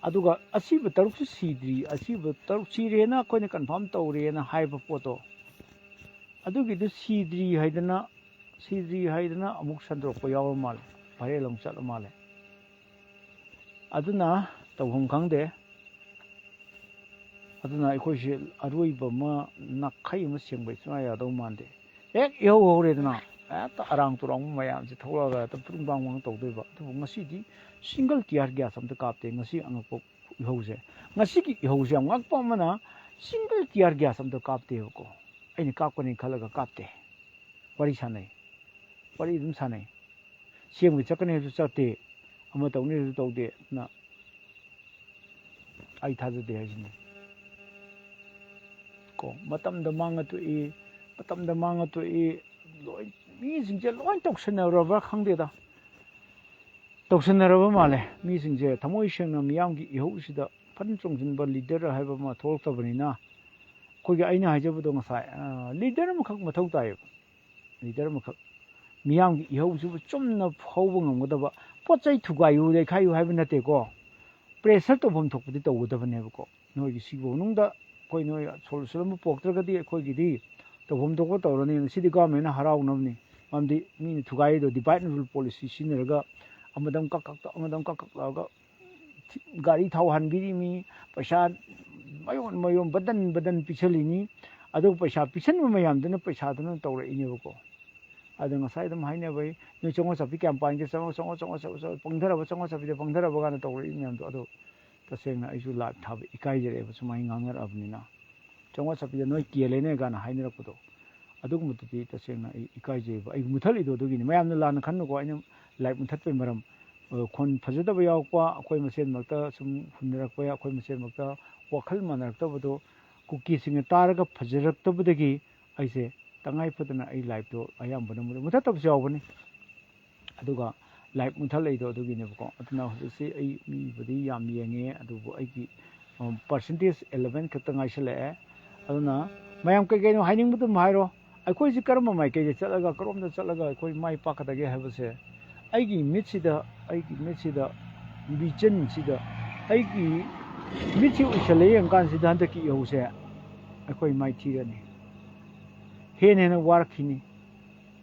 ꯑꯗꯨꯒ ꯑꯁꯤꯕ ꯇꯔꯨꯛꯁꯨ ꯁꯤꯗ꯭ꯔꯤ, ꯑꯁꯤꯕ ꯇꯔꯨꯛ ꯁꯤꯔꯦꯅ ꯑꯩꯈꯣꯏꯅ ꯀꯟꯐꯥꯔꯝ ꯇꯧꯔꯦꯅ ꯍꯥꯏꯕ ꯄꯣꯠꯇꯣ, ꯑꯗꯨꯒꯤꯗꯨ ꯁꯤꯗ꯭ꯔꯤ ꯍꯥꯏꯗꯅ, ꯁꯤꯗ꯭ꯔꯤ ꯍꯥꯏꯗꯅ ꯑꯃꯨꯛ ꯁꯟꯗꯣꯔꯛꯄ ꯌꯥꯎꯔ ꯃꯥꯜꯂꯦ, ꯚꯥꯏꯔꯦꯜ ꯑꯃꯨꯛ ꯆꯠꯂ ꯃꯥꯜꯂꯦ꯫ ꯑꯗꯨꯅ ꯇꯧꯐꯝ ꯈꯪꯗꯦ꯫ ꯑꯗꯨꯅ ꯑꯩꯈꯣꯏꯁꯦ ꯑꯔꯣꯏꯕ ꯑꯃ, ꯅꯥꯈꯩ ꯑꯃ ꯁꯦꯡꯕ ꯁꯨꯡꯌꯥ ꯌꯥꯗꯧ ꯃꯥꯟꯗꯦ꯫ ꯍꯦꯛ ꯏꯍꯧ ꯍꯧꯔꯦꯗꯅ, ꯍꯦꯛꯇ ꯑꯔꯥꯡ ꯇꯨꯔꯥꯡꯕ ꯃꯌꯥꯝꯁꯦ ꯊꯣꯛꯂꯛꯑꯒ ꯍꯦꯛꯇ ꯄꯨꯡ ꯄꯥꯡ ꯄꯥꯡ ꯇꯧꯗꯣꯏꯕ꯫ ꯑꯗꯨꯕꯨ ꯉꯁꯤꯗꯤ ꯁꯤꯡꯒꯜ ꯇꯤꯌꯥꯔ ꯒ꯭ꯌꯥꯁ ꯑꯝꯇ ꯀꯥꯞꯇꯦ꯫ ꯉꯁꯤ ꯑꯉꯛꯄ ꯏꯍꯧꯁꯦ, ꯉꯁꯤꯒꯤ ꯏꯍꯧꯁꯦ ꯌꯥꯝ ꯉꯛꯄ ꯑꯃꯅ, ꯁꯤꯡꯒꯜ ꯇꯤꯌꯥꯔ ꯒ꯭ꯌꯥꯁ ꯑꯝꯇ ꯀꯥꯞꯇꯦꯕꯀꯣ꯫ ꯑꯩꯅ ꯀꯥꯞꯀꯅꯤ ꯈꯜꯂꯒ ꯀꯥꯞꯇꯦ꯫ ꯋꯥꯔꯤ ꯁꯥꯟꯅꯩ, ꯋꯥꯔꯤ ꯑꯗꯨꯝ ꯁꯥꯟꯅꯩ꯫ ꯁꯦꯡꯕ ꯆꯠꯀꯅꯤ ꯍꯥꯏꯕꯁꯨ ꯆꯠꯇꯦ, ꯑꯃ ꯇꯧꯅꯤ ꯍꯥꯏꯕꯁꯨ ꯇꯧꯗꯦ꯫ ꯑꯗꯨꯅ ꯑꯩ ꯊꯥꯖꯗꯦ ꯍꯥꯏꯁꯤꯅꯤ꯫ ꯀꯣ, ꯃꯇꯝꯗ ꯃꯥꯡꯉ ꯇꯣꯛꯏ, ꯃꯇꯝꯗ ꯃꯥꯡꯉ ꯇꯣꯛꯏ꯫ ꯂꯣꯏ, ꯃꯤꯁꯤꯡꯁꯦ ꯂꯣꯏ ꯇꯧꯁꯟꯅꯔꯕ꯭ꯔꯥ ꯈꯪꯗꯦꯗ꯫ ꯇꯧꯁꯟꯅꯔꯕ ꯃꯥꯜꯂꯦ꯫ ꯃꯤꯁꯤꯡꯁꯦ ꯊꯃꯣꯏ ꯁꯦꯡꯅ ꯃꯤꯌꯥꯝꯒꯤ ꯏꯍꯧꯁꯤꯗ ꯐꯟ ꯆꯣꯡꯁꯤꯟꯕ ꯂꯤꯗꯔ ꯍꯥꯏꯕ ꯑꯃ ꯊꯣꯛꯂꯛꯇꯕꯅꯤꯅ, ꯑꯩꯈꯣꯏꯒꯤ, ꯑꯩꯅ ꯍꯥꯏꯖꯕꯗꯣ ꯉꯁꯥꯏ, ꯑ, ꯂꯤꯗꯔ ꯑꯃꯈꯛ ꯃꯊꯧ ꯇꯥꯏꯌꯦꯕ꯫ ꯂꯤꯗꯔ ꯑꯃꯈꯛ ꯃꯤꯌꯥꯝꯒꯤ ꯏꯍꯧꯁꯤꯕꯨ ꯆꯨꯝꯅ ꯍꯧꯕ ꯉꯝꯒꯗꯕ꯫ ꯄꯣꯠ ꯆꯩ ꯊꯨꯒꯥꯏꯌꯨ ꯂꯩꯈꯥꯏꯌꯨ ꯍꯥꯏꯕ ꯅꯠꯇꯦꯀꯣ, ꯄ꯭ꯔꯦꯁꯔ ꯇꯧꯐꯝ ꯊꯣꯛꯄꯗꯤ ꯇꯧꯒꯗꯕꯅꯦꯕꯀꯣ꯫ ꯅꯣꯏꯒꯤ ꯁꯤꯒꯤ ꯃꯅꯨꯡꯗ ꯑꯩꯈꯣꯏ ꯅꯣꯏ ꯁꯣꯂꯨꯁꯟ ꯑꯃ ꯄꯨꯔꯛꯇ꯭ꯔꯒꯗꯤ ꯑꯩꯈꯣꯏꯒꯤꯗꯤ ꯇꯧꯐꯝ ꯊꯣꯛꯄ ꯇꯧꯔꯅꯤ꯫ ꯉꯁꯤꯗꯤ ꯒꯣꯔꯃꯦꯟꯅ ꯍꯔꯥꯎꯅꯕꯅꯤ, ꯃꯔꯝꯗꯤ ꯃꯤꯅ ꯊꯨꯒꯥꯏꯔꯤꯗꯣ ꯗꯤꯚꯥꯏꯠ ꯑꯦꯟ ꯔꯨꯜ ꯄꯣꯂꯤꯁꯤ ꯁꯤꯖꯤꯟꯅꯔꯒ ꯑꯃꯗ ꯑꯃꯨꯛ ꯀꯛ ꯀꯛ ꯇꯛ, ꯑꯃꯗ ꯑꯃꯨꯛ ꯀꯛ ꯀꯛ ꯂꯥꯛꯑꯒ ꯒꯥꯔꯤ ꯊꯥꯎ ꯍꯥꯟꯕꯤꯔꯤꯃꯤ, ꯄꯩꯁꯥ ꯃꯌꯣꯟ ꯃꯌꯣꯟ ꯕꯗꯟ ꯕꯗꯟ ꯄꯤꯁꯜꯂꯤꯅꯤ꯫ ꯑꯗꯨꯒ ꯄꯩꯁꯥ ꯄꯤꯁꯟꯕ ꯃꯌꯥꯝꯗꯨꯅ ꯄꯩꯁꯥꯗꯨꯅ ꯇꯧꯔꯛꯏꯅꯦꯕꯀꯣ꯫ ꯑꯗꯣ ꯉꯁꯥꯏ ꯑꯗꯨꯝ ꯍꯥꯏꯅꯕꯩ, "ꯅꯣꯏ ꯆꯥꯝꯃꯉꯥ ꯆꯥꯄꯤ ꯀꯌꯥꯝ ꯄꯥꯟꯒꯦ? ꯆꯥꯝꯃꯉꯥ, ꯆꯥꯝꯃꯉꯥ, ꯆꯥꯝꯃꯉꯥ, ꯆꯥꯝꯃꯉꯥ, ꯄꯪꯊꯔꯕ, ꯆꯥꯝꯃꯉꯥ ꯆꯥꯄꯤꯗ ꯄꯪꯊꯔꯕ?" ꯀꯥꯏꯅ ꯇꯧꯔꯛꯏ ꯃꯌꯥꯝꯗꯣ꯫ ꯑꯗꯣ ꯇꯁꯦꯡꯅ ꯑꯩꯁꯨ ꯂꯥꯏꯚ ꯊꯥꯕ ꯏꯀꯥꯏꯖꯔꯛꯑꯦꯕ, ꯁꯨꯃꯥꯏꯅ ꯉꯥꯡꯅꯔꯛꯑꯕꯅꯤꯅ꯫ "ꯆꯥꯝꯃꯉꯥ ꯆꯥꯄꯤꯗ ꯅꯣꯏ ꯀꯦꯜꯂꯦꯅꯦ" ꯀꯥꯏꯅ ꯍꯥꯏꯅꯔꯛꯄꯗꯣ, ꯑꯗꯨꯒꯨꯝꯕꯗꯨꯗꯤ ꯇꯁꯦꯡꯅ ꯑꯩ ꯏꯀꯥꯏꯖꯩꯕ꯫ ꯑꯩ ꯃꯨꯊꯠꯂꯤꯗꯣ ꯑꯗꯨꯒꯤꯅꯤ꯫ ꯃꯌꯥꯝꯅ ꯂꯥꯟꯅ ꯈꯟꯅꯨꯀꯣ꯫ ꯑꯩꯅ ꯂꯥꯏꯚ ꯃꯨꯊꯠꯄꯩ ꯃꯔꯝ, ꯑ, ꯈꯣꯟ ꯐꯖꯗꯕ ꯌꯥꯎꯔꯛꯄ, ꯑꯩꯈꯣꯏ ꯃꯁꯦꯟꯃꯛꯇ ꯁꯨꯝ ꯍꯨꯟꯅꯔꯛꯄ, ꯑꯩꯈꯣꯏ ꯃꯁꯦꯟꯃꯛꯇ ꯋꯥꯈꯜ ꯃꯥꯟꯅꯔꯛꯇꯕꯗꯣ ꯀꯨꯀꯤꯁꯤꯡꯅ ꯇꯥꯔꯒ ꯐꯖꯔꯛꯇꯕꯗꯒꯤ ꯑꯩꯁꯦ ꯇꯉꯥꯏ ꯐꯗꯅ ꯑꯩ ꯂꯥꯏꯚꯇꯣ ꯑꯌꯥꯝꯕꯅ ꯃꯨ-, ꯃꯨꯊꯠꯇꯕꯁꯨ ꯌꯥꯎꯕꯅꯤ꯫ ꯑꯗꯨꯒ ꯂꯥꯏꯚ ꯃꯨꯊꯠꯂꯛꯏꯗꯣ ꯑꯗꯨꯒꯤꯅꯦꯕꯀꯣ꯫ ꯑꯗꯨꯅ ꯍꯧꯖꯤꯛꯁꯤ ꯑꯩ ꯃꯤꯕꯨꯗꯤ ꯌꯥꯝ ꯌꯦꯡꯉꯦ, ꯑꯗꯨꯕꯨ ꯑꯩꯒꯤ, ꯎꯝ, ꯄꯥꯔꯁꯦꯟꯇꯦꯖ ꯑꯦꯂꯦꯚꯦꯟ ꯈꯛꯇ ꯉꯥꯏꯁꯜꯂꯛꯑꯦ꯫ ꯑꯗꯨꯅ ꯃꯌꯥꯝ ꯀꯩ ꯀꯩꯅꯣ ꯍꯥꯏꯅꯤꯡꯕꯗꯨꯝ ꯍꯥꯏꯔꯣ꯫ ꯑꯩꯈꯣꯏꯁꯤ ꯀꯔꯝꯕ ꯃꯥꯏꯀꯩꯗ ꯆꯠꯂꯒ, ꯀꯔꯣꯝꯗ ꯆꯠꯂꯒ ꯑꯩꯈꯣꯏ ꯃꯥꯏ ꯄꯥꯛꯀꯗꯒꯦ ꯍꯥꯏꯕꯁꯦ ꯑꯩꯒꯤ ꯃꯤꯠꯁꯤꯗ, ꯑꯩꯒꯤ ꯃꯤꯠꯁꯤꯗ, ꯚꯤꯖꯟꯁꯤꯗ, ꯑꯩꯒꯤ ꯃꯤꯠꯁꯤ ꯎꯏꯁꯜꯂ ꯌꯦꯡꯀꯥꯟꯁꯤꯗ ꯍꯟꯗꯛꯀꯤ ꯏꯍꯧꯁꯦ ꯑꯩꯈꯣꯏ ꯃꯥꯏꯊꯤꯔꯅꯤ꯫ ꯍꯦꯟꯅ ꯍꯦꯟꯅ ꯋꯥꯔꯛꯈꯤꯅꯤ꯫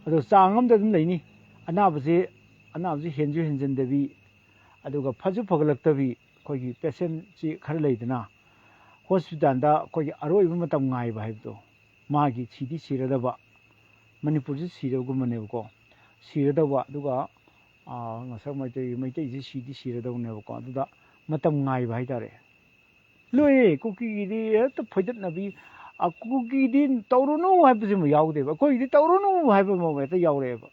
ꯑꯗꯣ ꯆꯥꯡ ꯑꯃꯗ ꯑꯗꯨꯝ ꯂꯩꯅꯤ꯫ ꯑꯅꯥꯕꯁꯦ, ꯑꯅꯥꯕꯁꯦ ꯍꯦꯟꯁꯨ ꯍꯦꯟꯖꯤꯟꯗꯕꯤ, ꯑꯗꯨꯒ ꯐꯁꯨ ꯐꯒꯠꯂꯛꯇꯕꯤ, ꯑꯩꯈꯣꯏꯒꯤ ꯄꯦꯁꯦꯟꯁꯤ ꯈꯔ ꯂꯩꯗꯅ, ꯍꯣꯁꯄꯤꯇꯥꯜꯗ ꯑꯩꯈꯣꯏꯒꯤ ꯑꯔꯣꯏꯕ ꯃꯇꯝ ꯉꯥꯏꯕ ꯍꯥꯏꯕꯗꯣ, ꯃꯥꯒꯤ ꯁꯤꯗꯤ ꯁꯤꯔꯗꯕ, ꯃꯅꯤꯄꯨꯔꯁꯤ ꯁꯤꯔꯒꯨꯝꯕꯅꯦꯕꯀꯣ, ꯁꯤꯔꯗꯧꯕ, ꯑꯗꯨꯒ, ꯑꯥ, ꯉꯁꯛ ꯃꯩꯇꯩ, ꯃꯩꯇꯩꯁꯤ ꯁꯤꯗꯤ ꯁꯤꯔꯗꯧꯅꯦꯕꯀꯣ, ꯑꯗꯨꯗ ꯃꯇꯝ ꯉꯥꯏꯕ ꯍꯥꯏꯇꯥꯔꯦ꯫ ꯂꯣꯏꯔꯦ꯫ ꯀꯨꯀꯤꯒꯤꯗꯤ ꯍꯦꯛꯇ ꯐꯣꯏꯗꯠꯅꯕꯤ, ꯑ, ꯀꯨꯀꯤꯒꯤꯗꯤ ꯇꯧꯔꯨꯅꯨ ꯍꯥꯏꯕꯁꯤꯃ ꯌꯥꯎꯗꯦꯕ, ꯑꯩꯈꯣꯏꯒꯤꯗꯤ ꯇꯧꯔꯨꯅꯨ ꯍꯥꯏꯕ ꯑꯃ ꯍꯦꯛꯇ ꯌꯥꯎꯔꯛꯑꯦꯕ꯫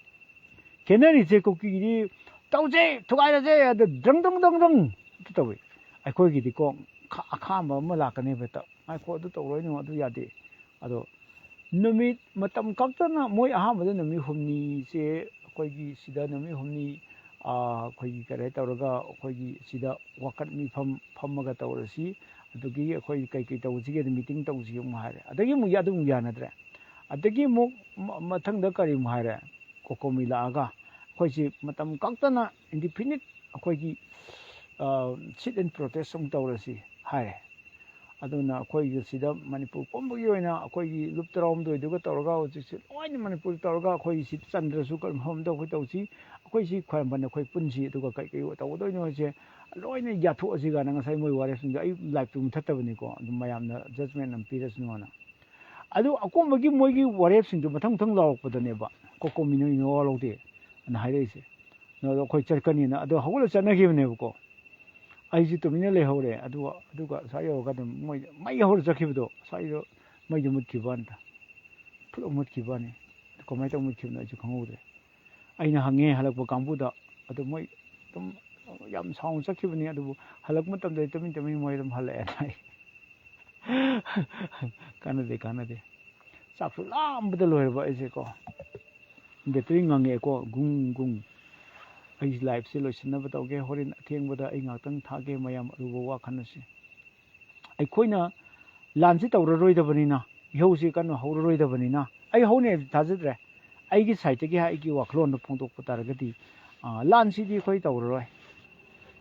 ꯈꯦꯠꯅꯔꯤꯁꯦ ꯀꯨꯀꯤꯒꯤꯗꯤ ꯇꯧꯁꯦ, ꯊꯨꯒꯥꯏꯔꯁꯦ, ꯑꯗ ꯗ꯭ꯔꯪ ꯗ꯭ꯔꯪ ꯗ꯭ꯔꯪ ꯗ꯭ꯔꯪ ꯍꯦꯛꯇ ꯇꯧꯏ꯫ ꯑꯩꯈꯣꯏꯒꯤꯗꯤꯀꯣ ꯈꯥ-, ꯑꯈꯥꯝꯕ ꯑꯃ ꯂꯥꯛꯀꯅꯦꯕ ꯍꯦꯛꯇ, "ꯉꯥꯏꯈꯣ, ꯑꯗꯨ ꯇꯧꯔꯣꯏꯅꯣ, ꯑꯗꯨ ꯌꯥꯗꯦ"꯫ ꯑꯗꯣ ꯅꯨꯃꯤꯠ ꯃꯇꯝ ꯀꯛꯇꯅ ꯃꯣꯏ ꯑꯍꯥꯟꯕꯗ ꯅꯨꯃꯤꯠ ꯍꯨꯝꯅꯤꯁꯦ ꯑꯩꯈꯣꯏꯒꯤ ꯁꯤꯗ ꯅꯨꯃꯤꯠ ꯍꯨꯝꯅꯤ, ꯑꯥ, ꯑꯩꯈꯣꯏꯒꯤ ꯀꯔꯤ ꯇꯧꯔꯒ ꯑꯩꯈꯣꯏꯒꯤ ꯁꯤꯗ ꯋꯥꯀꯠ ꯃꯤꯐꯝ ꯐꯝꯃꯒ ꯇꯧꯔꯁꯤ, ꯑꯗꯨꯒꯤ ꯑꯩꯈꯣꯏ ꯀꯩꯀꯩ ꯇꯧꯁꯤꯒꯦ, ꯃꯤꯇꯤꯡ ꯇꯧꯁꯤꯒꯦ ꯑꯃꯨꯛ ꯍꯥꯏꯔꯦ꯫ ꯑꯗꯒꯤ ꯑꯃꯨꯛ ꯌꯥ-, ꯑꯗꯨ ꯑꯃꯨꯛ ꯌꯥꯅꯗ꯭ꯔꯦ꯫ ꯑꯗꯒꯤ ꯑꯃꯨꯛ ꯃ-, ꯃꯊꯪꯗ ꯀꯔꯤ ꯑꯃꯨꯛ ꯍꯥꯏꯔꯦ? ꯀꯣꯀꯣꯃꯤ ꯂꯥꯛꯑꯒ ꯑꯩꯈꯣꯏꯁꯤ ꯃꯇꯝ ꯀꯛꯇꯅ indefinite ꯑꯩꯈꯣꯏꯒꯤ, ꯑ, sit in protest ꯑꯃꯨꯛ ꯇꯧꯔꯁꯤ ꯍꯥꯏꯔꯦ꯫ ꯑꯗꯨꯅ ꯑꯩꯈꯣꯏꯒꯤ ꯁꯤꯗ ꯃꯅꯤꯄꯨꯔ ꯄꯨꯝꯕꯒꯤ ꯑꯣꯏꯅ ꯑꯩꯈꯣꯏꯒꯤ ꯂꯨꯞ ꯇꯔꯥꯍꯨꯝꯗꯣꯏꯗꯨꯒ ꯇꯧꯔꯒ ꯍꯧꯖꯤꯛꯁꯦ ꯂꯣꯏꯅ ꯃꯅꯤꯄꯨꯔ ꯇꯧꯔꯒ ꯑꯩꯈꯣꯏ ꯁꯤ ꯆꯟꯗ꯭ꯔꯁꯨ ꯀꯔꯤꯒꯨꯝꯕ ꯑꯃꯗ ꯑꯩꯈꯣꯏ ꯇꯧꯁꯤ, ꯑꯩꯈꯣꯏ ꯁꯤ ꯈ꯭ꯋꯥꯏꯔꯝꯕꯟ ꯑꯩꯈꯣꯏ ꯄꯨꯟꯁꯤ, ꯑꯗꯨꯒ ꯀꯩ ꯀꯩ ꯇꯧꯒꯗꯣꯏꯅꯣ ꯍꯥꯏꯁꯦ ꯂꯣꯏꯅ ꯌꯥꯊꯣꯛꯑꯁꯤ ꯀꯥꯏꯅ ꯉꯁꯥꯏ ꯃꯣꯏ ꯋꯥꯔꯦꯞꯁꯤꯡꯗꯣ ꯑꯩ ꯂꯥꯏꯞꯇꯨ ꯃꯨꯊꯠꯇꯕꯅꯤꯀꯣ, ꯑꯗꯨꯝ ꯃꯌꯥꯝꯅ ꯖꯁꯃꯦꯟ ꯑꯃ ꯄꯤꯔꯁꯅꯨꯅ꯫ ꯑꯗꯨ ꯑꯀꯣꯟꯕꯒꯤ ꯃꯣꯏꯒꯤ ꯋꯥꯔꯦꯞꯁꯤꯡꯗꯣ ꯃꯊꯪ ꯃꯊꯪ ꯂꯥꯎꯔꯛꯄꯗꯅꯦꯕ ꯀꯣꯀꯣꯃꯤꯅ ꯏꯅꯣ ꯂꯧꯗꯦ ꯑꯅ ꯍꯥꯏꯔꯛꯏꯁꯦ꯫ ꯑꯗꯣ ꯑꯩꯈꯣꯏ ꯆꯠꯀꯅꯤꯅ ꯑꯗꯣ ꯍꯧꯒꯠꯂ ꯆꯠꯅꯈꯤꯕꯅꯦꯕꯀꯣ꯫ ꯑꯩꯁꯦ ꯇꯨꯃꯤꯟꯅ ꯂꯩꯍꯧꯔꯦ꯫ ꯑꯗꯨꯒ, ꯑꯗꯨꯒ ꯁ꯭ꯋꯥꯏ ꯌꯧꯔꯒ ꯑꯗꯨꯝ ꯃꯣꯏ ꯃꯩ ꯍꯧꯔ ꯆꯠꯈꯤꯕꯗꯣ, ꯁ꯭ꯋꯥꯏꯗ ꯃꯩꯗꯣ ꯃꯨꯠꯈꯤꯕ ꯋꯥꯅꯤꯗ꯫ ꯐꯨꯠ ꯃꯨꯠꯈꯤꯕ ꯋꯥꯅꯤ꯫ ꯑꯗꯨ ꯀꯃꯥꯏꯅ ꯇꯧꯔ ꯃꯨꯠꯈꯤꯕꯅꯣ ꯑꯩꯁꯨ ꯈꯪꯍꯧꯗ꯭ꯔꯦ꯫ ꯑꯩꯅ ꯍꯪꯉꯦ ꯍꯜꯂꯛꯄ ꯀꯥꯡꯕꯨꯗ, ꯑꯗꯨ ꯃꯣꯏ ꯑꯗꯨꯝ ꯌꯥꯝ ꯁꯥꯎꯅ ꯆꯠꯈꯤꯕꯅꯤ, ꯑꯗꯨꯕꯨ ꯍꯜꯂꯛꯄ ꯃꯇꯝꯗ ꯇꯨꯃꯤꯟ ꯇꯨꯃꯤꯟ ꯃꯣꯏ ꯑꯗꯨꯝ ꯍꯜꯂꯛꯑꯦ ꯍꯥꯏ꯫ ꯀꯥꯟꯅꯗꯦ, ꯀꯥꯟꯅꯗꯦ꯫ ꯆꯥꯛꯁꯨ ꯂꯥꯝꯕꯗ ꯂꯣꯏꯔꯕ ꯑꯩꯁꯦꯀꯣ꯫ ꯕꯦꯇ꯭ꯔꯤ ꯉꯪꯉꯛꯑꯦꯀꯣ, ꯒꯨꯡ ꯒꯨꯡ꯫ ꯑꯩ ꯂꯥꯏꯐꯁꯦ ꯂꯣꯏꯁꯤꯟꯅꯕ ꯇꯧꯒꯦ, ꯍꯣꯔꯦꯟ ꯑꯊꯦꯡꯕꯗ ꯑꯩ ꯉꯥꯛꯇꯪ ꯊꯥꯒꯦ, ꯃꯌꯥꯝ ꯑꯔꯨꯕ ꯋꯥ ꯈꯟꯅꯁꯤ꯫ ꯑꯩꯈꯣꯏꯅ ꯂꯥꯟꯁꯤ ꯇꯧꯔꯔꯣꯏꯗꯕꯅꯤꯅ, ꯏꯍꯧꯁꯤ ꯀꯟꯅ ꯍꯧꯔꯔꯣꯏꯗꯕꯅꯤꯅ, ꯑꯩ ꯍꯧꯅꯤ ꯍꯥꯏꯕꯗꯤ ꯊꯥꯖꯗ꯭ꯔꯦ꯫ ꯑꯩꯒꯤ ꯁꯥꯏꯠꯇꯒꯤ ꯑꯩꯒꯤ ꯋꯥꯈꯜꯂꯣꯟꯗꯣ ꯐꯣꯡꯗꯣꯛꯄ ꯇꯥꯔꯒꯗꯤ, ꯑ, ꯂꯥꯟꯁꯤꯗꯤ ꯑꯩꯈꯣꯏ ꯇꯧꯔꯔꯣꯏ꯫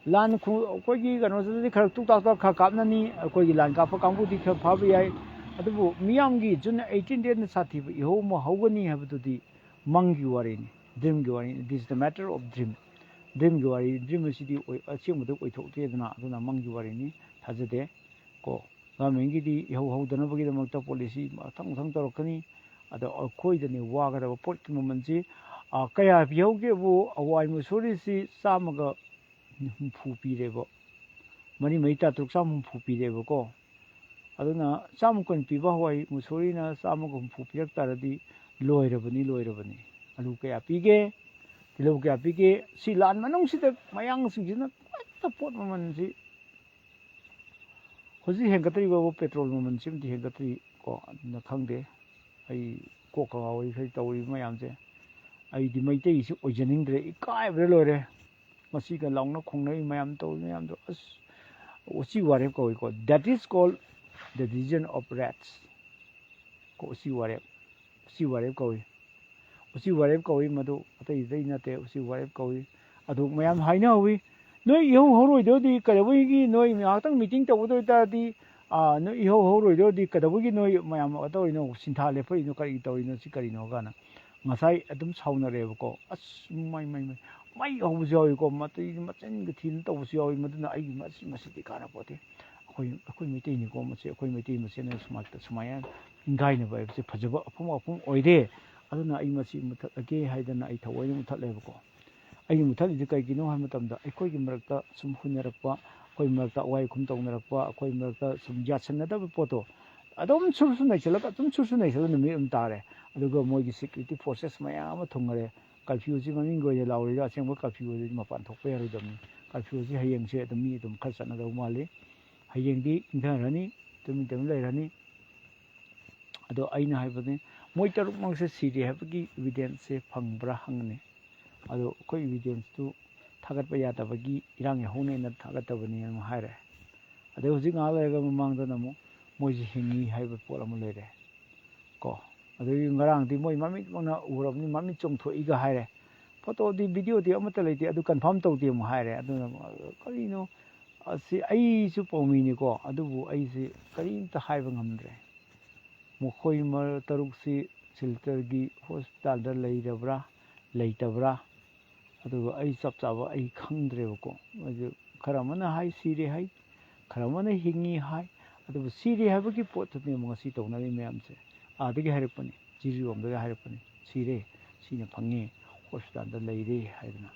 ꯂꯥꯟ ꯈꯨ-, ꯑꯩꯈꯣꯏꯒꯤ ꯀꯩꯅꯣꯁꯤꯗꯗꯤ ꯈꯔ ꯇꯨꯛ ꯇꯥꯛ ꯇꯥꯛ ꯈꯔ ꯀꯥꯞꯅꯅꯤ, ꯑꯩꯈꯣꯏꯒꯤ ꯂꯥꯟ ꯀꯥꯞꯄ ꯀꯥꯡꯕꯨꯗꯤ ꯈꯔ ꯐꯕ ꯌꯥꯏ, ꯑꯗꯨꯕꯨ ꯃꯤꯌꯥꯝꯒꯤ June eighteen ꯗꯦꯠꯅ ꯁꯥꯊꯤꯕ ꯏꯍꯧ ꯑꯃ ꯍꯧꯒꯅꯤ ꯍꯥꯏꯕꯗꯨꯗꯤ ꯃꯪꯒꯤ ꯋꯥꯔꯤꯅꯤ, ꯗ꯭ꯔꯤꯝꯒꯤ ꯋꯥꯔꯤꯅꯤ꯫ It is the matter of dream꯫ ꯗ꯭ꯔꯤꯝꯒꯤ ꯋꯥꯔꯤ, ꯗ꯭ꯔꯤꯝ ꯑꯁꯤꯗꯤ ꯑꯣꯏ-, ꯑꯁꯦꯡꯕꯗ ꯑꯣꯏꯊꯣꯛꯇꯦꯗꯅ, ꯑꯗꯨꯅ ꯃꯪꯒꯤ ꯋꯥꯔꯤꯅꯤ, ꯊꯥꯖꯗꯦ꯫ ꯀꯣ, ꯒꯚꯔꯟꯃꯦꯟꯒꯤꯗꯤ ꯏꯍꯧ ꯍꯧꯗꯅꯕꯒꯤꯗꯃꯛꯇ ꯄꯣꯂꯤꯁꯤ ꯃꯊꯪ ꯃꯊꯪ ꯇꯧꯔꯛꯀꯅꯤ꯫ ꯑꯗꯣ ꯑꯩꯈꯣꯏꯗꯅꯦ ꯋꯥꯒꯗꯕ ꯄꯣꯠꯀꯤ ꯃꯃꯜꯁꯤ, ꯑ, ꯀꯌꯥ ꯄꯤꯍꯧꯒꯦꯕꯨ, ꯍꯋꯥꯏ ꯃꯨꯁꯣꯔꯤꯁꯤ ꯆꯥꯝꯃꯒ ꯍꯨꯝꯐꯨ ꯄꯤꯔꯦꯕ, ꯃꯔꯤ ꯃꯔꯤ ꯇꯔꯥ ꯇꯔꯨꯛ, ꯆꯥꯝꯃ ꯍꯨꯝꯐꯨ ꯄꯤꯔꯦꯕꯀꯣ꯫ ꯑꯗꯨꯅ ꯆꯥꯝꯃ ꯀꯨꯟ ꯄꯤꯕ ꯍꯋꯥꯏ ꯃꯨꯁꯣꯔꯤꯅ ꯆꯥꯝꯃꯒ ꯍꯨꯝꯐꯨ ꯄꯤꯔꯛ ꯇꯥꯔꯗꯤ ꯂꯣꯏꯔꯕꯅꯤ, ꯂꯣꯏꯔꯕꯅꯤ꯫ ꯑꯂꯨ ꯀꯌꯥ ꯄꯤꯒꯦ? ꯇꯤꯜꯍꯧ ꯀꯌꯥ ꯄꯤꯒꯦ? ꯁꯤ ꯂꯥꯟ ꯃꯅꯨꯡꯁꯤꯗ ꯃꯌꯥꯡꯁꯤꯡꯁꯤꯅ ꯍꯦꯛꯇ ꯄꯣꯠ ꯃꯃꯜꯁꯤ ꯍꯧꯖꯤꯛ ꯍꯦꯟꯒꯠꯇ꯭ꯔꯤꯕꯕꯨ ꯄꯦꯇ꯭ꯔꯣꯜ ꯃꯃꯜꯁꯤꯃꯗꯤ ꯍꯦꯟꯒꯠꯇ꯭ꯔꯤ ꯀꯣ, ꯑꯗꯨꯅ ꯈꯪꯗꯦ꯫ ꯑꯩ ꯀꯣꯛꯀ ꯉꯥꯎꯔꯤ ꯈꯔ ꯇꯧꯔꯤꯕ ꯃꯌꯥꯝꯁꯦ꯫ ꯑꯩꯗꯤ ꯃꯩꯇꯩꯁꯤ ꯑꯣꯏꯖꯅꯤꯡꯗ꯭ꯔꯦ, ꯏꯀꯥꯏꯕꯗ ꯂꯣꯏꯔꯦ꯫ ꯃꯁꯤꯒ ꯂꯥꯎꯅ ꯈꯣꯡꯅꯔꯤ ꯃꯌꯥꯝ ꯇꯧꯔꯤ ꯃꯌꯥꯝꯗꯣ, ꯑꯁ, ꯎꯆꯤ ꯋꯥꯔꯦꯞ ꯀꯧꯏꯀꯣ, that is called the decision of rats꯫ ꯀꯣ, ꯎꯆꯤ ꯋꯥꯔꯦꯞ꯫ ꯎꯆꯤ ꯋꯥꯔꯦꯞ ꯀꯧꯏ꯫ ꯎꯆꯤ ꯋꯥꯔꯦꯞ ꯀꯧꯏ ꯃꯗꯨ, ꯑꯇꯩ ꯑꯇꯩ ꯅꯠꯇꯦ, ꯎꯆꯤ ꯋꯥꯔꯦꯞ ꯀꯧꯏ꯫ ꯑꯗꯨ ꯃꯌꯥꯝ ꯍꯥꯏꯅꯍꯧꯋꯤ, "ꯅꯣꯏ ꯏꯍꯧ ꯍꯧꯔꯣꯏꯗꯧꯗꯤ ꯀꯩꯗꯧꯕꯒꯤ ꯅꯣꯏ ꯉꯥꯏꯍꯥꯛꯇꯪ ꯃꯤꯇꯤꯡ ꯇꯧꯒꯗꯣꯏ ꯇꯥꯔꯗꯤ, ꯑꯥ, ꯅꯣꯏ ꯏꯍꯧ ꯍꯧꯔꯣꯏꯗꯧꯗꯤ ꯀꯩꯗꯧꯕꯒꯤ ꯅꯣꯏ ꯃꯌꯥꯝ ꯇꯧꯔꯤꯅꯣ, ꯁꯤꯟꯊꯥ ꯂꯦꯞꯄꯛꯏꯅꯣ, ꯀꯔꯤ ꯇꯧꯔꯤꯅꯣ, ꯁꯤ ꯀꯔꯤꯅꯣ?" ꯀꯥꯏꯅ ꯉꯁꯥꯏ ꯑꯗꯨꯝ ꯁꯥꯎꯅꯔꯦꯕꯀꯣ꯫ "ꯑꯁ, ꯃꯩ, ꯃꯩ, ꯃꯩ, ꯃꯩ ꯍꯧꯕꯁꯨ ꯌꯥꯎꯏꯀꯣ, ꯃꯇꯩ ꯃꯆꯤꯟꯒ ꯊꯤꯅ ꯇꯧꯕꯁꯨ ꯌꯥꯎꯏ꯫ ꯃꯗꯨꯅ ꯑꯩꯒꯤ ꯃꯁꯤ, ꯃꯁꯤꯗꯤ ꯀꯥꯟꯅꯄꯣꯠꯇꯦ꯫ ꯑꯩꯈꯣꯏ, ꯑꯩꯈꯣꯏ ꯃꯩꯇꯩꯅꯤꯀꯣ, ꯃꯁꯤ ꯑꯩꯈꯣꯏ ꯃꯩꯇꯩ ꯃꯁꯦꯟꯅ ꯁꯨꯃꯥꯏꯅ, ꯁꯨꯃꯥꯏꯅ ꯏꯪꯒꯥꯏꯅꯕ ꯍꯥꯏꯕꯁꯦ ꯐꯖꯕ ꯑꯐꯨꯝ ꯑꯐꯨꯝ ꯑꯣꯏꯔꯦ꯫ ꯑꯗꯨꯅ ꯑꯩ ꯃꯁꯤ ꯃꯨꯊꯠꯂꯒꯦ" ꯍꯥꯏꯗꯅ ꯑꯩ ꯊꯑꯣꯏꯅ ꯃꯨꯊꯠꯂꯦꯕꯀꯣ꯫ ꯑꯩꯅ ꯃꯨꯊꯠꯂꯤꯁꯦ ꯀꯩꯒꯤꯅꯣ ꯍꯥꯏꯕ ꯃꯇꯝꯗ, ꯑꯩꯈꯣꯏꯒꯤ ꯃꯔꯛꯇ ꯁꯨꯝ ꯍꯨꯟꯅꯔꯛꯄ, ꯑꯩꯈꯣꯏ ꯃꯔꯛꯇ ꯑꯋꯥꯏ ꯑꯈꯨꯝ ꯇꯧꯅꯔꯛꯄ, ꯑꯩꯈꯣꯏ ꯃꯔꯛꯇ ꯁꯨꯝ ꯌꯥꯠꯁꯟꯅꯗꯕ ꯄꯣꯠꯇꯣ ꯑꯗꯨꯝ ꯁꯨꯔ ꯁꯨꯝ ꯅꯩꯁꯜꯂꯒ, ꯑꯗꯨꯝ ꯁꯨꯔ ꯁꯨꯝ ꯅꯩꯁꯜꯂꯒ ꯅꯨꯃꯤꯠ ꯑꯃ ꯇꯥꯔꯦ꯫ ꯑꯗꯨꯒ ꯃꯣꯏꯒꯤ security forces ꯃꯌꯥꯝ ꯑꯃ ꯊꯨꯡꯉꯔꯦ꯫ Curfewꯁꯤ ꯃꯃꯤꯡꯒꯤ ꯑꯣꯏꯅ ꯂꯥꯎꯔꯤꯕ, ꯑꯁꯦꯡꯕ curfewꯁꯤ ꯃꯄꯥꯟ ꯊꯣꯛꯄ ꯌꯥꯔꯣꯏꯗꯕꯅꯤ꯫ Curfewꯁꯤ ꯍꯌꯦꯡꯁꯦ ꯑꯗꯨꯝ ꯃꯤ ꯑꯗꯨꯝ ꯈꯔ ꯆꯠꯅꯗꯧ ꯃꯥꯜꯂꯤ꯫ ꯍꯌꯦꯡꯗꯤ ꯏꯪꯊꯔꯅꯤ, ꯇꯨꯃꯤꯟ ꯇꯨꯃꯤꯟ ꯂꯩꯔꯅꯤ꯫ ꯑꯗꯣ ꯑꯩꯅ ꯍꯥꯏꯕꯗꯤ, ꯃꯣꯏ ꯇꯔꯨꯛꯃꯛꯁꯦ ꯁꯤꯔꯦ ꯍꯥꯏꯕꯒꯤ evidenceꯁꯦ ꯐꯪꯕ꯭ꯔꯥ ꯍꯪꯉꯅꯤ꯫ ꯑꯗꯣ ꯑꯩꯈꯣꯏ evidenceꯇꯨ ꯊꯥꯒꯠꯄ ꯌꯥꯗꯕꯒꯤ ꯏꯔꯥꯡ ꯌꯥꯍꯧꯅꯦꯅ ꯊꯥꯒꯠꯇꯕꯅꯦꯅ ꯍꯥꯏꯔꯦ꯫ ꯑꯗꯩ ꯍꯧꯖꯤꯛ ꯉꯥꯏꯍꯥꯛ ꯂꯩꯔꯒ ꯃꯃꯥꯡꯗꯅ ꯑꯃꯨꯛ ꯃꯣꯏꯁꯤ ꯍꯤꯡꯉꯤ ꯍꯥꯏꯕ ꯄꯣꯠ ꯑꯃ ꯂꯩꯔꯦ ꯀꯣ꯫ ꯑꯗꯒꯤ ꯉꯔꯥꯡꯗꯤ ꯃꯣꯏ ꯃꯃꯤꯠꯃꯛꯅ ꯎꯔꯕꯅꯤ, ꯃꯃꯤꯠ ꯆꯣꯡꯊꯣꯛꯏꯒ ꯍꯥꯏꯔꯦ꯫ Photoꯗꯤ, videoꯗꯤ ꯑꯃꯠꯇ ꯂꯩꯇꯦ, ꯑꯗꯨ confirm ꯇꯧꯗꯦ ꯑꯃꯨꯛ ꯍꯥꯏꯔꯦ꯫ ꯑꯗꯨꯅ ꯀꯔꯤꯅꯣ ꯑꯁꯤ? ꯑꯩꯁꯨ ꯄꯥꯎꯃꯤꯅꯤꯀꯣ, ꯑꯗꯨꯕꯨ ꯑꯩꯁꯤ ꯀꯔꯤꯝꯇ ꯍꯥꯏꯕ ꯉꯝꯗ꯭ꯔꯦ꯫ ꯃꯈꯣꯏ ꯃ-, ꯇꯔꯨꯛꯁꯤ ꯁꯤꯜꯆꯔꯒꯤ hospitalꯗ ꯂꯩꯔꯕ꯭ꯔꯥ, ꯂꯩꯇꯕ꯭ꯔꯥ? ꯑꯗꯨꯒ ꯑꯩ ꯆꯞ ꯆꯥꯕ ꯑꯩ ꯈꯪꯗ꯭ꯔꯦꯕꯀꯣ꯫ ꯑꯗꯨ ꯈꯔ ꯑꯃꯅ ꯍꯥꯏ ꯁꯤꯔꯦ ꯍꯥꯏ, ꯈꯔ ꯑꯃꯅ ꯍꯤꯡꯉꯤ ꯍꯥꯏ꯫ ꯑꯗꯨꯕꯨ ꯁꯤꯔꯦ ꯍꯥꯏꯕꯒꯤ ꯄꯣꯠꯇꯨꯅꯦꯕ ꯉꯁꯤ ꯇꯧꯅꯔꯤ ꯃꯌꯥꯝꯁꯦ꯫ ꯑꯥꯗꯒꯤ ꯍꯥꯏꯔꯛꯄꯅꯤ, ꯖꯤꯔꯤꯔꯣꯝꯗꯒꯤ ꯍꯥꯏꯔꯛꯄꯅꯤ, "ꯁꯤꯔꯦ, ꯁꯤꯅ ꯐꯪꯉꯦ, hospitalꯗ ꯂꯩꯔꯦ" ꯍꯥꯏꯗꯅ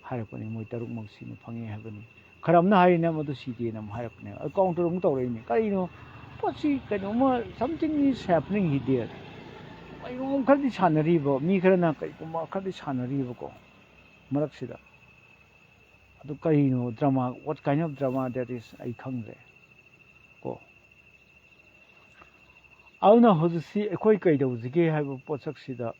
ꯍꯥꯏꯔꯛꯄꯅꯤ꯫ ꯃꯣꯏ ꯇꯔꯨꯛꯃꯛ ꯁꯤꯅ ꯐꯪꯉꯦ ꯍꯥꯏꯕꯅꯤ꯫ ꯈꯔ ꯑꯃꯅ ꯍꯥꯏꯔꯤꯅꯦ, "ꯃꯗꯨ ꯁꯤꯗꯦꯅ" ꯑꯃꯨꯛ ꯍꯥꯏꯔꯛꯄꯅꯦ꯫ ꯑꯗꯨ counter ꯑꯃꯨꯛ ꯇꯧꯔꯛꯏꯅꯦ꯫ ꯀꯔꯤꯅꯣ? ꯄꯣꯠꯁꯤ ꯀꯩꯅꯣꯝꯃ, something is happening here꯫ ꯀꯩꯅꯣꯝ ꯈꯔꯗꯤ ꯁꯥꯟꯅꯔꯤꯕ, ꯃꯤ ꯈꯔꯅ ꯀꯩꯒꯨꯝꯕ ꯈꯔꯗꯤ ꯁꯥꯟꯅꯔꯤꯕꯀꯣ ꯃꯔꯛꯁꯤꯗ꯫ ꯑꯗꯨ ꯀꯔꯤꯅꯣ drama, what kind of drama that is? ꯑꯩ ꯈꯪꯗ꯭ꯔꯦ ꯀꯣ꯫ ꯑꯗꯨꯅ ꯍꯧꯖꯤꯛꯁꯤ ꯑꯩꯈꯣꯏ ꯀꯩꯗꯧꯁꯤꯒꯦ ꯍꯥꯏꯕ ꯄꯣꯠꯁꯛꯁꯤꯗ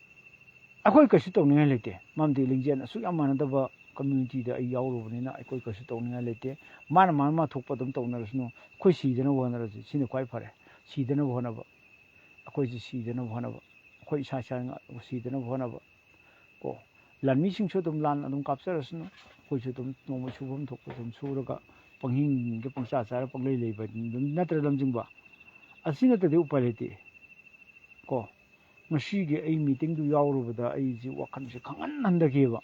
ꯑꯩꯈꯣꯏ ꯀꯩꯁꯨ ꯇꯧꯅꯤꯡꯉꯥꯏ ꯂꯩꯇꯦ꯫ ꯃꯔꯝꯗꯤ ꯂꯤꯡꯖꯦꯜ ꯑꯁꯨꯛ ꯌꯥꯝ ꯃꯥꯟꯅꯗꯕ communityꯗ ꯑꯩ ꯌꯥꯎꯔꯨꯕꯅꯤꯅ ꯑꯩꯈꯣꯏ ꯀꯩꯁꯨ ꯇꯧꯅꯤꯡꯉꯥꯏ ꯂꯩꯇꯦ꯫ ꯃꯥꯅ, ꯃꯥꯅ ꯃꯥ ꯊꯣꯛꯄ ꯑꯗꯨꯝ ꯇꯧꯅꯔꯁꯅꯨ, ꯑꯩꯈꯣꯏ ꯁꯤꯗꯅꯕ ꯍꯣꯠꯅꯔꯁꯤ, ꯁꯤꯅ ꯈ꯭ꯋꯥꯏ ꯐꯔꯦ꯫ ꯁꯤꯗꯅꯕ ꯍꯣꯠꯅꯕ, ꯑꯩꯈꯣꯏꯁꯤ ꯁꯤꯗꯅꯕ ꯍꯣꯠꯅꯕ꯫ ꯑꯩꯈꯣꯏ ꯏꯁꯥ ꯏꯁꯥ ꯁꯤꯗꯅꯕ ꯍꯣꯠꯅꯕ꯫ ꯀꯣ, ꯂꯥꯟꯃꯤꯁꯤꯡꯁꯨ ꯑꯗꯨꯝ ꯂꯥꯟ ꯑꯗꯨꯝ ꯀꯥꯞꯆꯔꯁꯅꯨ, ꯑꯩꯈꯣꯏꯁꯨ ꯑꯗꯨꯝ ꯅꯣꯡꯃ ꯁꯨꯐꯝ ꯊꯣꯛꯄ ꯑꯗꯨꯝ ꯁꯨꯔꯒ ꯄꯪꯍꯤꯡ ꯍꯤꯡꯒ ꯄꯪꯆꯥ ꯆꯥꯔ ꯄꯪꯂꯩ ꯂꯩꯕ ꯑꯗꯨꯝ ꯅꯠꯇ꯭ꯔ, ꯂꯝꯖꯤꯡꯕ? ꯑꯁꯤ ꯅꯠꯇ꯭ꯔꯗꯤ ꯎꯄꯥꯏ ꯂꯩꯇꯦ꯫ ꯀꯣ, ꯉꯁꯤꯒꯤ ꯑꯩ ꯃꯤꯇꯤꯡꯗꯨ ꯌꯥꯎꯔꯨꯕꯗ ꯑꯩꯁꯤ ꯋꯥꯈꯜꯁꯦ ꯈꯪꯍꯟ ꯍꯟꯊꯈꯤꯕ꯫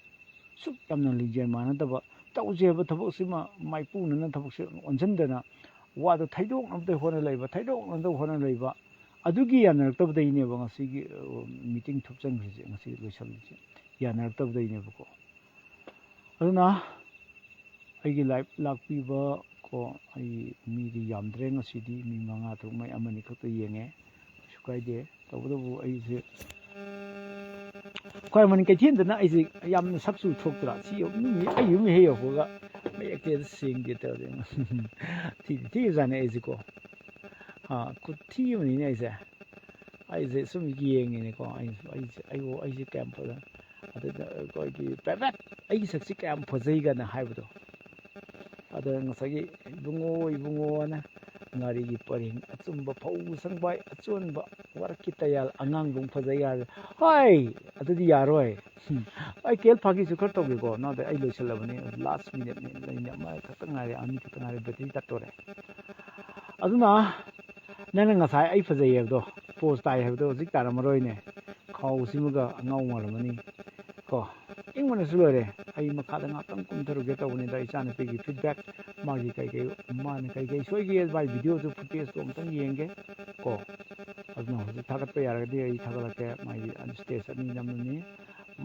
ꯁꯨꯛ ꯌꯥꯝꯅ ꯂꯤꯡꯖꯦꯜ ꯃꯥꯟꯅꯗꯕ, ꯇꯧꯁꯦ ꯍꯥꯏꯕ ꯊꯕꯛꯁꯤꯃ ꯃꯥꯏꯄꯨꯅꯅ ꯊꯕꯛꯁꯦ ꯑꯣꯟꯁꯤꯟꯗꯅ ꯋꯥꯗꯣ ꯊꯩꯗꯣꯛꯅꯕꯗ ꯍꯣꯠꯅ ꯂꯩꯕ, ꯊꯩꯗꯣꯛꯅꯕꯗ ꯍꯣꯠꯅ ꯂꯩꯕ, ꯑꯗꯨꯒꯤ ꯌꯥꯅꯔꯛꯇꯕꯗꯩꯅꯦꯕ ꯉꯁꯤꯒꯤ, ꯑ, ꯃꯤꯇꯤꯡ ꯊꯨꯞꯆꯟꯈ꯭ꯔꯤꯁꯦ, ꯉꯁꯤ ꯂꯣꯏꯁꯜꯂꯤꯁꯦ꯫ ꯌꯥꯅꯔꯛꯇꯕꯗꯩꯅꯦꯕꯀꯣ꯫ ꯑꯗꯨꯅ ꯑꯩꯒꯤ ꯂꯥꯏꯚ ꯂꯥꯛꯄꯤꯕ ꯀꯣ, ꯑꯩ ꯃꯤꯗꯤ ꯌꯥꯝꯗ꯭ꯔꯦ ꯉꯁꯤꯗꯤ, ꯃꯤ ꯃꯉꯥ ꯇꯔꯨꯛ ꯃꯩ ꯑꯃꯅꯤ ꯈꯛꯇ ꯌꯦꯡꯉꯦ, ꯀꯩꯁꯨ ꯀꯥꯏꯗꯦ꯫ ꯇꯧꯕꯇꯕꯨ ꯑꯩꯁꯦ ꯈ꯭ꯋꯥꯏ ꯃꯅꯤꯡ ꯀꯩꯊꯦꯜꯗꯅ ꯑꯩꯁꯦ ꯌꯥꯝꯅ ꯁꯛꯆꯨ ꯊꯣꯛꯇ꯭ꯔꯥ? ꯁꯤ ꯌꯧ-, ꯃꯤ, ꯑꯩ ꯌꯨꯝ ꯍꯦꯛ ꯌꯧꯕꯒ ꯃꯌꯦꯛꯇꯤ ꯁꯦꯡꯗꯦ ꯇꯧꯔꯦ꯫ ꯊꯤꯗꯤ ꯊꯤꯕꯖꯥꯠꯅꯤ ꯑꯩꯁꯦꯀꯣ꯫ ꯑꯥ, ꯈꯨꯊꯤ ꯑꯃꯅꯤꯅꯦ ꯑꯩꯁꯦ꯫ ꯑꯩꯁꯦ ꯁꯨꯝ ꯌꯦꯡꯉꯤꯅꯦꯀꯣ꯫ ꯑꯩ, ꯑꯩꯁꯦ, ꯑꯩꯕꯨ, ꯑꯩꯁꯦ ꯀꯌꯥꯝ ꯐꯖ-, ꯑꯗꯨꯗ ꯑꯩꯈꯣꯏꯒꯤ ꯄꯦꯕꯦꯠ, ꯑꯩꯒꯤ ꯁꯛꯁꯤ ꯀꯌꯥꯝ ꯐꯖꯩꯒꯅ ꯍꯥꯏꯕꯗꯣ꯫ ꯑꯗ ꯉꯁꯥꯏꯒꯤ "ꯏꯕꯨꯡꯉꯣ, ꯏꯕꯨꯡꯉꯣꯅ ꯉꯥꯔꯤꯒꯤ ꯄꯔꯦꯡ ꯑꯆꯨꯝꯕ ꯐꯧ ꯁꯪꯕꯥꯏ ꯑꯆꯣꯟꯕ ꯋꯥꯔꯛꯀꯤ ꯇꯌꯥꯜ ꯑꯉꯥꯡꯕꯨꯡ ꯐꯖꯩ" ꯍꯥꯏꯔꯦ꯫ ꯍꯣꯏ, ꯑꯗꯨꯗꯤ ꯌꯥꯔꯣꯏ꯫ ꯍꯝ, ꯑꯩ ꯀꯦꯜ ꯐꯥꯒꯤꯁꯨ ꯈꯔ ꯇꯧꯒꯦꯀꯣ꯫ ꯅꯥꯗ ꯑꯩ ꯂꯣꯏꯁꯜꯂꯕꯅꯤ, ꯂꯥꯁ ꯃꯤꯅꯤꯠꯅꯤ, ꯂꯩꯅꯤ ꯑꯃꯈꯛꯇ ꯉꯥꯏꯔꯦ, ꯑꯅꯤꯈꯛꯇ ꯉꯥꯏꯔꯦ, ꯕꯦꯇ꯭ꯔꯤ ꯇꯠꯇꯣꯔꯦ꯫ ꯑꯗꯨꯅ ꯅꯪꯅ ꯉꯁꯥꯏ ꯑꯩ ꯐꯖꯩ ꯍꯥꯏꯕꯗꯣ, ꯄꯣꯁ ꯇꯥꯏ ꯍꯥꯏꯕꯗꯣ ꯍꯧꯖꯤꯛ ꯇꯥꯔꯝꯃꯔꯣꯏꯅꯦ꯫ ꯈꯥꯎꯁꯤꯃꯒ ꯑꯉꯥꯎ ꯉꯥꯎꯔꯝꯃꯅꯤ ꯀꯣ꯫ ꯏꯪꯕꯅꯁꯨ ꯂꯣꯏꯔꯦ꯫ ꯑꯩ ꯃꯈꯥꯗ ꯉꯥꯛꯇꯪ ꯀꯨꯝꯊꯔꯨꯒꯦ ꯇꯧꯕꯅꯤꯗ, ꯏꯆꯥꯅꯨꯄꯤꯒꯤ ꯐꯤꯗꯕꯦꯛ, ꯃꯥꯒꯤ ꯀꯩꯀꯩ, ꯃꯥꯅ ꯀꯩꯀꯩ ꯁꯣꯏꯒꯦ, ꯃꯥꯒꯤ ꯚꯤꯗꯤꯑꯣꯗꯨ, ꯐꯨꯇꯦꯖꯇꯨ ꯑꯃꯨꯛꯇꯪ ꯌꯦꯡꯒꯦ ꯀꯣ꯫ ꯑꯗꯨꯅ ꯍꯧꯖꯤꯛ ꯊꯥꯒꯠꯄ ꯌꯥꯔꯒꯗꯤ ꯑꯩ ꯊꯥꯒꯠꯂꯛꯀꯦ꯫ ꯃꯥꯒꯤ ꯁ꯭ꯇꯦꯖ ꯑꯅꯤ ꯅꯝꯃꯅꯤ꯫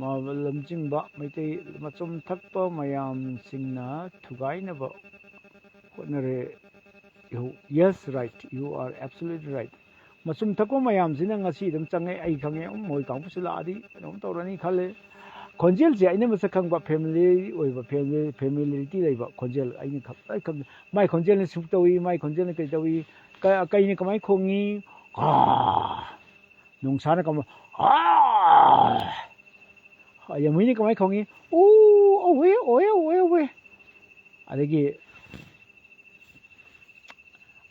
ꯃꯥ-, ꯂꯝꯖꯤꯡꯕ ꯃꯩꯇꯩ ꯃꯆꯨꯝ ꯊꯛꯄ ꯃꯌꯥꯝꯁꯤꯡꯅ ꯊꯨꯒꯥꯏꯅꯕ ꯍꯣꯠꯅꯔꯦ꯫ Yes, right, you are absolutely right. ꯃꯆꯨꯝ ꯊꯛꯄ ꯃꯌꯥꯝꯁꯤꯅ ꯉꯁꯤ ꯑꯗꯨꯝ ꯆꯪꯉꯦ, ꯑꯩ ꯈꯪꯉꯦ꯫ ꯎꯝ, ꯃꯣꯏ ꯀꯥꯡꯕꯨꯁꯨ ꯂꯥꯛꯑꯗꯤ ꯀꯩꯅꯣꯝ ꯇꯧꯔꯅꯤ ꯈꯜꯂꯦ꯫ ꯈꯣꯟꯖꯦꯜꯁꯦ ꯑꯩꯅ ꯃꯁꯛ ꯈꯪꯕ, ꯐꯦꯃꯤꯂꯤ ꯑꯣꯏꯕ, ꯐꯦꯃꯤꯂꯤ-, ꯐꯦꯃꯤꯂꯤꯔꯤꯇꯤ ꯂꯩꯕ ꯈꯣꯟꯖꯦꯜ ꯑꯩꯅ ꯈꯪ-, ꯂꯣꯏ ꯈꯪ-, ꯃꯥꯏ ꯈꯣꯟꯖꯦꯜꯅ ꯁꯨꯛ ꯇꯧꯏ, ꯃꯥꯏ ꯈꯣꯟꯖꯦꯜꯅ ꯀꯩ ꯇꯧꯏ, ꯀ-, ꯀꯩꯅ ꯀꯃꯥꯏꯅ ꯈꯣꯡꯉꯤ, ꯑꯥ, ꯅꯣꯡꯁꯥꯅ ꯀꯃꯥꯏ, ꯑꯥ, ꯌꯥꯝꯍꯨꯏꯅ ꯀꯃꯥꯏꯅ ꯈꯣꯡꯉꯤ, ꯎ, ꯑꯧꯋꯦ, ꯑꯣꯋꯦ, ꯑꯣꯋꯦ, ꯑꯣꯋꯦ꯫ ꯑꯗꯒꯤ,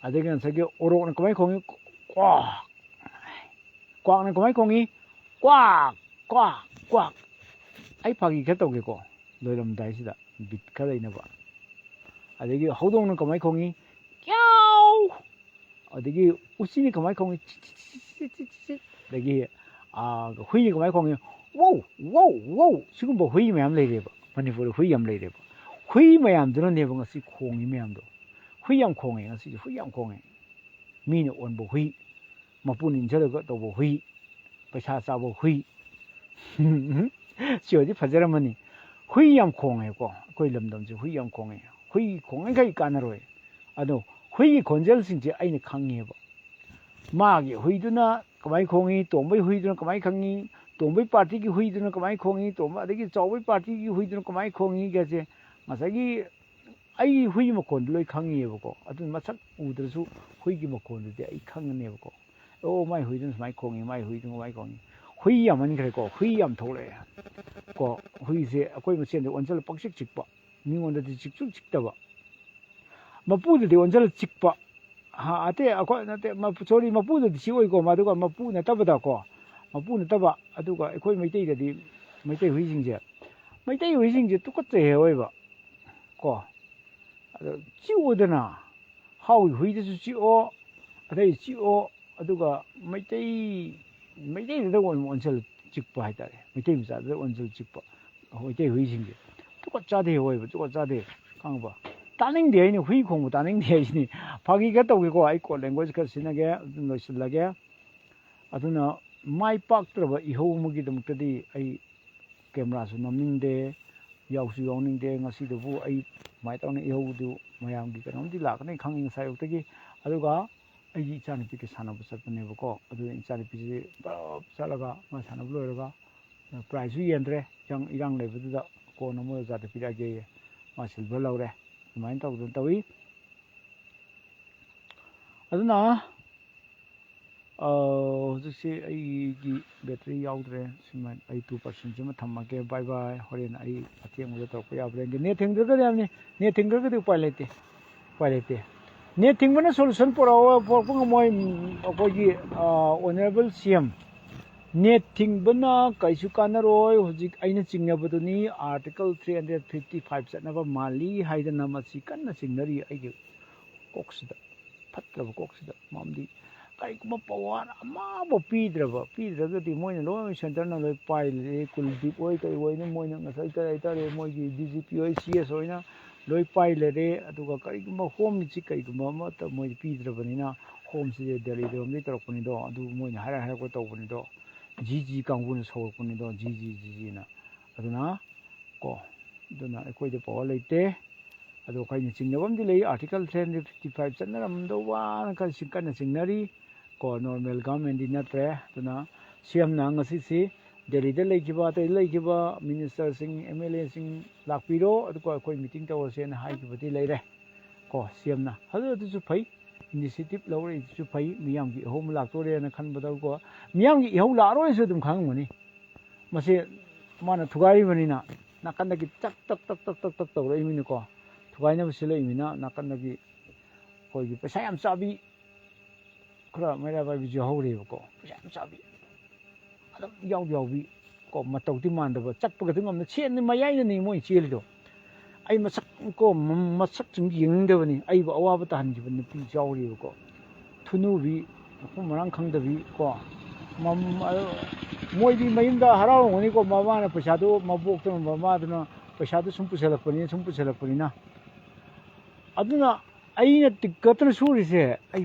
ꯑꯗꯒꯤ ꯉꯁꯥꯏꯒꯤ ꯎꯔꯣꯛꯅ ꯀꯃꯥꯏꯅ ꯈꯣꯡꯉꯤ, ꯀ꯭ꯋꯥꯛ꯫ ꯀ꯭ꯋꯥꯛꯅ ꯀꯃꯥꯏꯅ ꯈꯣꯡꯉꯤ? ꯀ꯭ꯋꯥꯛ ꯀ꯭ꯋꯥꯛ ꯀ꯭ꯋꯥꯛ꯫ ꯑꯩ ꯐꯥꯒꯤ ꯈꯔ ꯇꯧꯒꯦꯀꯣ, ꯂꯣꯏꯔꯝꯗꯥꯏꯁꯤꯗ ꯕꯤꯠ ꯈꯔ ꯂꯩꯅꯕ꯫ ꯑꯗꯒꯤ ꯍꯧꯗꯣꯡꯅ ꯀꯃꯥꯏ ꯈꯣꯡꯉꯤ? ꯀ꯭ꯌꯥꯎ꯫ ꯑꯗꯒꯤ ꯎꯆꯤꯅ ꯀꯃꯥꯏ ꯈꯣꯡꯉꯤ? ꯆꯤꯠ, ꯆꯤꯠ, ꯆꯤꯠ꯫ ꯑꯗꯒꯤ, ꯑꯥ, ꯍꯨꯏꯅ ꯀꯃꯥꯏ ꯈꯣꯡꯉꯤ? ꯋꯧ ꯋꯧ ꯋꯧ꯫ ꯁꯤꯒꯨꯝꯕ ꯍꯨꯏ ꯃꯌꯥꯝ ꯂꯩꯔꯦꯕ, ꯃꯅꯤꯄꯨꯔꯗ ꯍꯨꯏ ꯌꯥꯝ ꯂꯩꯔꯦꯕ꯫ ꯍꯨꯏ ꯃꯌꯥꯝꯗꯨꯅꯅꯦꯕ ꯉꯁꯤ ꯈꯣꯡꯉꯤ ꯃꯌꯥꯝꯗꯣ꯫ ꯍꯨꯏ ꯌꯥꯝ ꯈꯣꯡꯉꯦ ꯉꯁꯤꯁꯦ, ꯍꯨꯏ ꯌꯥꯝ ꯈꯣꯡꯉꯦ꯫ ꯃꯤꯅ ꯑꯣꯟꯕ ꯍꯨꯏ, ꯃꯄꯨꯅ ꯏꯟꯁꯤꯜꯂꯒ ꯇꯧꯕ ꯍꯨꯏ, ꯄꯩꯁꯥ ꯆꯥꯕ ꯍꯨꯏ꯫ ꯁꯤ ꯑꯣꯏꯗꯤ ꯐꯖꯔꯝꯃꯅꯤ꯫ ꯍꯨꯏ ꯌꯥꯝ ꯈꯣꯡꯉꯦꯀꯣ, ꯑꯩꯈꯣꯏ ꯂꯝꯗꯝꯁꯦ ꯍꯨꯏ ꯌꯥꯝ ꯈꯣꯡꯉꯦ꯫ ꯍꯨꯏ ꯈꯣꯡꯉꯤꯈꯩ ꯀꯥꯟꯅꯔꯣꯏ꯫ ꯑꯗꯣ ꯍꯨꯏꯒꯤ ꯈꯣꯟꯖꯦꯜꯁꯤꯡꯁꯦ ꯑꯩꯅ ꯈꯪꯉꯦꯕ꯫ ꯃꯥꯒꯤ ꯍꯨꯏꯗꯨꯅ ꯀꯃꯥꯏꯅ ꯈꯣꯡꯉꯤ, ꯇꯣꯝꯕꯩ ꯍꯨꯏꯗꯨꯅ ꯀꯃꯥꯏꯅ ꯈꯪꯉꯤ, ꯇꯣꯝꯕꯩ ꯄꯥꯔꯇꯤꯒꯤ ꯍꯨꯏꯗꯨꯅ ꯀꯃꯥꯏꯅ ꯈꯣꯡꯉꯤ, ꯇꯣꯝꯕ, ꯑꯗꯒꯤ ꯆꯥꯎꯕꯩ ꯄꯥꯔꯇꯤꯒꯤ ꯍꯨꯏꯗꯨꯅ ꯀꯃꯥꯏꯅ ꯈꯣꯡꯉꯤꯒꯁꯦ ꯉꯁꯥꯏꯒꯤ ꯑꯩ ꯍꯨꯏ ꯃꯈꯣꯟꯗꯨ ꯂꯣꯏ ꯈꯪꯉꯤꯑꯕꯀꯣ꯫ ꯑꯗꯨꯅ ꯃꯁꯛ ꯎꯗ꯭ꯔꯁꯨ ꯍꯨꯏꯒꯤ ꯃꯈꯣꯟꯗꯨꯗꯤ ꯑꯩ ꯈꯪꯉꯅꯦꯕꯀꯣ꯫ ꯑꯣ, ꯃꯥꯏ ꯍꯨꯏꯗꯨꯅ ꯁꯨꯃꯥꯏꯅ ꯈꯣꯡꯉꯤ, ꯃꯥꯏ ꯍꯨꯏꯗꯨꯅ ꯁꯨꯃꯥꯏꯅ ꯈꯣꯡꯉꯤ꯫ ꯍꯨꯏ ꯌꯥꯝꯃꯟꯈ꯭ꯔꯦꯀꯣ, ꯍꯨꯏ ꯌꯥꯝ ꯊꯣꯛꯂꯛꯑꯦ ꯀꯣ꯫ ꯍꯨꯏꯁꯦ ꯑꯩꯈꯣꯏ ꯃꯁꯦꯟꯗ ꯑꯣꯟꯁꯤꯜꯂ ꯄꯪꯆꯤꯛ ꯆꯤꯛꯄ, ꯃꯤꯉꯣꯟꯗꯗꯤ ꯆꯤꯛꯁꯨ ꯆꯤꯛꯇꯕ, ꯃꯄꯨꯗꯗꯤ ꯑꯣꯟꯁꯤꯜꯂ ꯆꯤꯛꯄ꯫ ꯍꯥ, ꯑꯇꯩ ꯑꯩꯈꯣꯏ ꯅꯠꯇꯦ, ꯃꯄꯨ-, ꯁꯣꯔꯤ, ꯃꯄꯨꯗꯗꯤ ꯆꯤꯛꯑꯣꯏꯀꯣ, ꯃꯗꯨꯒ ꯃꯄꯨ ꯅꯠꯇꯕꯗꯀꯣ, ꯃꯄꯨ ꯅꯠꯇꯕ꯫ ꯑꯗꯨꯒ ꯑꯩꯈꯣꯏ ꯃꯩꯇꯩꯗꯗꯤ, ꯃꯩꯇꯩ ꯍꯨꯏꯁꯤꯡꯁꯦ, ꯃꯩꯇꯩ ꯍꯨꯏꯁꯤꯡꯁꯦ ꯇꯨꯀꯠꯆꯩ ꯍꯥꯏꯋꯦꯕ ꯀꯣ꯫ ꯑꯗꯣ ꯆꯤꯛꯑꯣꯗꯅ, ꯍꯥꯎꯒꯤ ꯍꯨꯏꯗꯁꯨ ꯆꯤꯛꯑꯣ, ꯑꯇꯩ ꯆꯤꯛꯑꯣ, ꯑꯗꯨꯒ ꯃꯩꯇꯩ, ꯃꯩꯇꯩꯗꯨꯗ ꯑꯣꯏꯅ ꯑꯣꯟꯁꯤꯜꯂ ꯆꯤꯛꯄ ꯍꯥꯏꯇꯥꯔꯦ, ꯃꯩꯇꯩ ꯃꯆꯥꯗꯨꯗ ꯑꯣꯟꯁꯤꯜꯂ ꯆꯤꯛꯄ꯫ ꯃꯩꯇꯩ ꯍꯨꯏꯁꯤꯡꯁꯦ ꯇꯨꯀꯠ ꯆꯥꯗꯦ, ꯑꯣꯏꯕ ꯇꯨꯀꯠ ꯆꯥꯗꯦ, ꯈꯪꯉꯕ? ꯇꯥꯅꯤꯡꯗꯦ, ꯑꯩꯅ ꯍꯨꯏ ꯈꯣꯡꯕ ꯇꯥꯅꯤꯡꯗꯦ ꯍꯥꯏꯁꯤꯅꯤ꯫ ꯐꯥꯒꯤ ꯈꯔ ꯇꯧꯒꯦꯀꯣ, ꯑꯩ ꯀꯣ ꯂꯦꯡꯒ꯭ꯋꯦꯖ ꯈꯔ ꯁꯤꯖꯤꯟꯅꯒꯦ, ꯑꯗꯨꯝ ꯂꯣꯏꯁꯤꯜꯂꯒꯦ꯫ ꯑꯗꯨꯅ ꯃꯥꯏ ꯄꯥꯛꯇ꯭ꯔꯕ ꯏꯍꯧ ꯑꯃꯒꯤꯗꯃꯛꯇꯗꯤ ꯑꯩ ꯀꯦꯃꯦꯔꯥꯁꯨ ꯅꯝꯅꯤꯡꯗꯦ, ꯌꯥꯎꯁꯨ ꯌꯥꯎꯅꯤꯡꯗꯦ꯫ ꯉꯁꯤꯗꯕꯨ ꯑꯩ ꯁꯨꯃꯥꯏꯅ ꯇꯧꯅ ꯏꯍꯧꯗꯨ ꯃꯌꯥꯝꯒꯤ ꯀꯩꯅꯣꯝꯗꯤ ꯂꯥꯛꯀꯅꯤ ꯈꯪꯉꯤ ꯉꯁꯥꯏ ꯑꯌꯨꯛꯇꯒꯤ꯫ ꯑꯗꯨꯒ ꯑꯩꯒꯤ ꯏꯆꯥꯅꯨꯄꯤꯒ ꯁꯥꯟꯅꯕ ꯆꯠꯄꯅꯦꯕꯀꯣ꯫ ꯑꯗꯨꯅ ꯏꯆꯥꯅꯨꯄꯤꯁꯤ ꯄꯨꯂꯞ ꯆꯠꯂꯒ ꯃꯥ ꯁꯥꯟꯅꯕ ꯂꯣꯏꯔꯒ ꯄ꯭ꯔꯥꯏꯖꯁꯨ ꯌꯦꯟꯗ꯭ꯔꯦ꯫ ꯏꯔꯥꯡ, ꯏꯔꯥꯡ ꯂꯩꯕꯗꯨꯗ ꯀꯣꯟꯅ ꯃꯣꯏ ꯑꯣꯖꯥꯗ ꯄꯤꯔꯛꯑꯒꯦꯌꯦ꯫ ꯃꯥ ꯁꯤꯜꯚꯔ ꯂꯧꯔꯦ꯫ ꯑꯗꯨꯃꯥꯏꯅ ꯇꯧꯗꯅ ꯇꯧꯏ꯫ ꯑꯗꯨꯅ, ꯑ, ꯍꯧꯖꯤꯛꯁꯤ ꯑꯩꯒꯤ ꯕꯦꯇ꯭ꯔꯤ ꯌꯥꯎꯗ꯭ꯔꯦ꯫ ꯁꯤꯃ ꯑꯩ ꯇꯨ ꯄꯥꯔꯁꯦꯟꯁꯤꯃ ꯊꯝꯃꯒꯦ꯫ ꯕꯥꯏ ꯕꯥꯏ꯫ ꯍꯣꯔꯦꯟ ꯑꯩ ꯑꯊꯦꯡꯕꯗ ꯇꯧꯔꯛꯄ ꯌꯥꯕ꯭ꯔꯥ ꯌꯦꯡꯒꯦ꯫ ꯅꯦꯠ ꯊꯤꯡꯗ꯭ꯔꯒꯗꯤ ꯍꯥꯏꯕꯅꯤ꯫ ꯅꯦꯠ ꯊꯤꯡꯗ꯭ꯔꯒꯗꯤ ꯎꯄꯥꯏ ꯂꯩꯇꯦ꯫ ꯎꯄꯥꯏ ꯂꯩꯇꯦ꯫ ꯅꯦꯠ ꯊꯤꯡꯕꯅ ꯁꯣꯂꯨꯁꯟ ꯄꯨꯔꯛꯑꯣ, ꯄꯨꯔꯛꯄ ꯉꯝꯃꯣꯏ꯫ ꯎꯝ, ꯑꯩꯈꯣꯏꯒꯤ, ꯑ, ꯑꯣꯅꯔꯦꯕꯜ ꯁꯤ ꯑꯦꯝ, ꯅꯦꯠ ꯊꯤꯡꯕꯅ ꯀꯩꯁꯨ ꯀꯥꯟꯅꯔꯣꯏ꯫ ꯍꯧꯖꯤꯛ ꯑꯩꯅ ꯆꯤꯡꯅꯕꯗꯨꯅꯤ, article three hundred fifty five ꯆꯠꯅꯕ ꯃꯥꯜꯂꯤ ꯍꯥꯏꯗꯅ ꯃꯁꯤ ꯀꯟꯅ ꯆꯤꯡꯅꯔꯤ ꯑꯩꯒꯤ ꯀꯣꯛꯁꯤꯗ, ꯐꯠꯇ꯭ꯔꯕ ꯀꯣꯛꯁꯤꯗ꯫ ꯃꯔꯝꯗꯤ ꯀꯔꯤꯒꯨꯝꯕ ꯄꯋꯥꯔ ꯑꯃꯐꯥꯎ ꯄꯤꯗ꯭ꯔꯕ, ꯄꯤꯗ꯭ꯔꯒꯗꯤ ꯃꯣꯏꯅ ꯂꯣꯏ, ꯁꯦꯟꯇꯔꯅ ꯂꯣꯏ ꯄꯥꯏ ꯂꯩꯔꯦ꯫ ꯀꯨꯜꯗꯤꯞ ꯍꯣꯏ ꯀꯩ ꯍꯣꯏꯅ ꯃꯣꯏꯅ ꯉꯁꯥꯏ ꯀꯔꯤ ꯍꯥꯏꯇꯥꯔꯦ, ꯃꯣꯏꯒꯤ ꯗꯤ ꯖꯤ ꯄꯤ ꯍꯣꯏ, ꯁꯤ ꯑꯦꯁ ꯍꯣꯏꯅ ꯂꯣꯏ ꯄꯥꯏ ꯂꯩꯔꯦ꯫ ꯑꯗꯨꯒ ꯀꯔꯤꯒꯨꯝꯕ ꯍꯣꯝꯁꯤ ꯀꯩꯒꯨꯝꯕ ꯑꯃꯠꯇ ꯃꯣꯏꯗ ꯄꯤꯗ꯭ꯔꯕꯅꯤꯅ, ꯍꯣꯝꯁꯤꯗꯤ ꯗꯦꯜꯂꯤꯗꯔꯣꯝꯗꯒꯤ ꯇꯧꯔꯛꯄꯅꯤꯗꯣ, ꯑꯗꯨ ꯃꯣꯏꯅ ꯍꯥꯏꯔꯛ ꯍꯥꯏꯔꯛꯄ ꯇꯧꯕꯅꯤꯗꯣ, ꯖꯤ ꯖꯤ ꯀꯥꯡꯕꯨꯅ ꯁꯧꯔꯛꯄꯅꯤꯗꯣ, ꯖꯤ ꯖꯤ ꯖꯤ ꯖꯤꯅ꯫ ꯑꯗꯨꯅ ꯀꯣ, ꯑꯗꯨꯅ ꯑꯩꯈꯣꯏꯗ ꯄꯋꯥꯔ ꯂꯩꯇꯦ꯫ ꯑꯗꯣ ꯑꯩꯈꯣꯏꯅ ꯆꯤꯡꯅꯕ ꯑꯃꯗꯤ ꯂꯩ, article three hundred fifty five ꯆꯠꯅꯔꯝꯗꯧꯕꯅ ꯈꯔ ꯁꯤ ꯀꯟꯅ ꯆꯤꯡꯅꯔꯤ꯫ ꯀꯣ, ꯅꯣꯔꯃꯦꯜ ꯒꯚꯔꯟꯃꯦꯟꯗꯤ ꯅꯠꯇ꯭ꯔꯦ꯫ ꯑꯗꯨꯅ ꯁꯤ ꯑꯦꯝꯅ ꯉꯁꯤꯁꯤ ꯗꯦꯜꯂꯤꯗ ꯂꯩꯈꯤꯕ, ꯑꯇꯩ ꯂꯩꯈꯤꯕ ꯃꯤꯅꯤꯁꯇꯔꯁꯤꯡ, ꯑꯦꯝ ꯑꯦꯜ ꯑꯦꯁꯤꯡ ꯂꯥꯛꯄꯤꯔꯣ, ꯑꯗꯨꯒ ꯑꯩꯈꯣꯏ ꯃꯤꯇꯤꯡ ꯇꯧꯔꯁꯦꯅ ꯍꯥꯏꯈꯤꯕꯗꯤ ꯂꯩꯔꯦ꯫ ꯀꯣ, ꯁꯤ ꯑꯦꯝꯅ ꯑꯗꯨ, ꯑꯗꯨꯁꯨ ꯐꯩ, ꯏꯅꯤꯁꯤꯌꯦꯇꯤꯚ ꯂꯧꯔꯛꯏꯗꯨꯁꯨ ꯐꯩ, ꯃꯤꯌꯥꯝꯒꯤ ꯏꯍꯧ ꯑꯃ ꯂꯥꯛꯇꯣꯔꯦꯅ ꯈꯟꯕꯗꯀꯣ, ꯃꯤꯌꯥꯝꯒꯤ ꯏꯍꯧ ꯂꯥꯛꯑꯔꯣꯏꯁꯨ ꯑꯗꯨꯝ ꯈꯪꯉꯝꯒꯅꯤ꯫ ꯃꯁꯤ ꯃꯥꯅ ꯊꯨꯒꯥꯏꯔꯤꯕꯅꯤꯅ ꯅꯥꯀꯟꯗꯒꯤ ꯇꯛ ꯇꯛ ꯇꯛ ꯇꯛ ꯇꯛ ꯇꯛ ꯇꯧꯔꯛꯏꯃꯤꯅꯀꯣ, ꯊꯨꯒꯥꯏꯅꯕ ꯁꯤꯜꯂꯛꯏꯃꯤꯅ ꯅꯥꯀꯟꯗꯒꯤ ꯑꯩꯈꯣꯏꯒꯤ ꯄꯩꯁꯥ ꯌꯥꯝ ꯆꯥꯕꯤ, ꯈꯔ ꯃꯩꯔꯥ ꯄꯥꯏꯕꯤꯁꯨ ꯌꯥꯎꯍꯧꯔꯦꯕꯀꯣ, ꯄꯩꯁꯥ ꯌꯥꯝ ꯆꯥꯕꯤ, ꯑꯗꯨꯝ ꯌꯥꯎ ꯌꯥꯎꯕꯤ ꯀꯣ, ꯃꯇꯧꯗꯤ ꯃꯥꯟꯗꯕ, ꯆꯠꯄꯒꯗꯤ ꯉꯝꯅ ꯁꯦꯟꯅꯤ ꯃꯌꯥꯏꯅꯅꯤ ꯃꯣꯏ ꯆꯦꯜꯂꯤꯗꯣ꯫ ꯑꯩ ꯃꯁꯛ ꯀꯣ, ꯃ-, ꯃꯁꯛꯁꯤꯡ ꯌꯦꯡꯅꯤꯡꯗꯕꯅꯤ꯫ ꯑꯩꯕꯨ ꯑꯋꯥꯕ ꯇꯥꯍꯟꯈꯤꯕ ꯅꯨꯄꯤ ꯌꯥꯎꯔꯤꯕꯀꯣ, ꯊꯨꯅꯨꯕꯤ, ꯃꯐꯝ ꯃꯔꯥꯡ ꯈꯪꯗꯕꯤ ꯀꯣ, ꯃꯝ-, ꯑ, ꯃꯣꯏꯗꯤ ꯃꯌꯨꯝꯗ ꯍꯔꯥꯎꯔꯝꯒꯅꯤꯀꯣ, ꯃꯃꯥꯅ ꯄꯩꯁꯥꯗꯨ, ꯃꯕꯣꯛꯇꯨꯅ, ꯃꯃꯥꯗꯨꯅ ꯄꯩꯁꯥꯗꯨ ꯁꯨꯝ ꯄꯨꯁꯜꯂꯛꯄꯅꯤꯅ, ꯁꯨꯝ ꯄꯨꯁꯜꯂꯛꯄꯅꯤꯅ꯫ ꯑꯗꯨꯅ ꯑꯩꯅ ꯇꯤꯛꯀꯠꯇꯅ ꯁꯨꯔꯤꯁꯦ, ꯑꯩ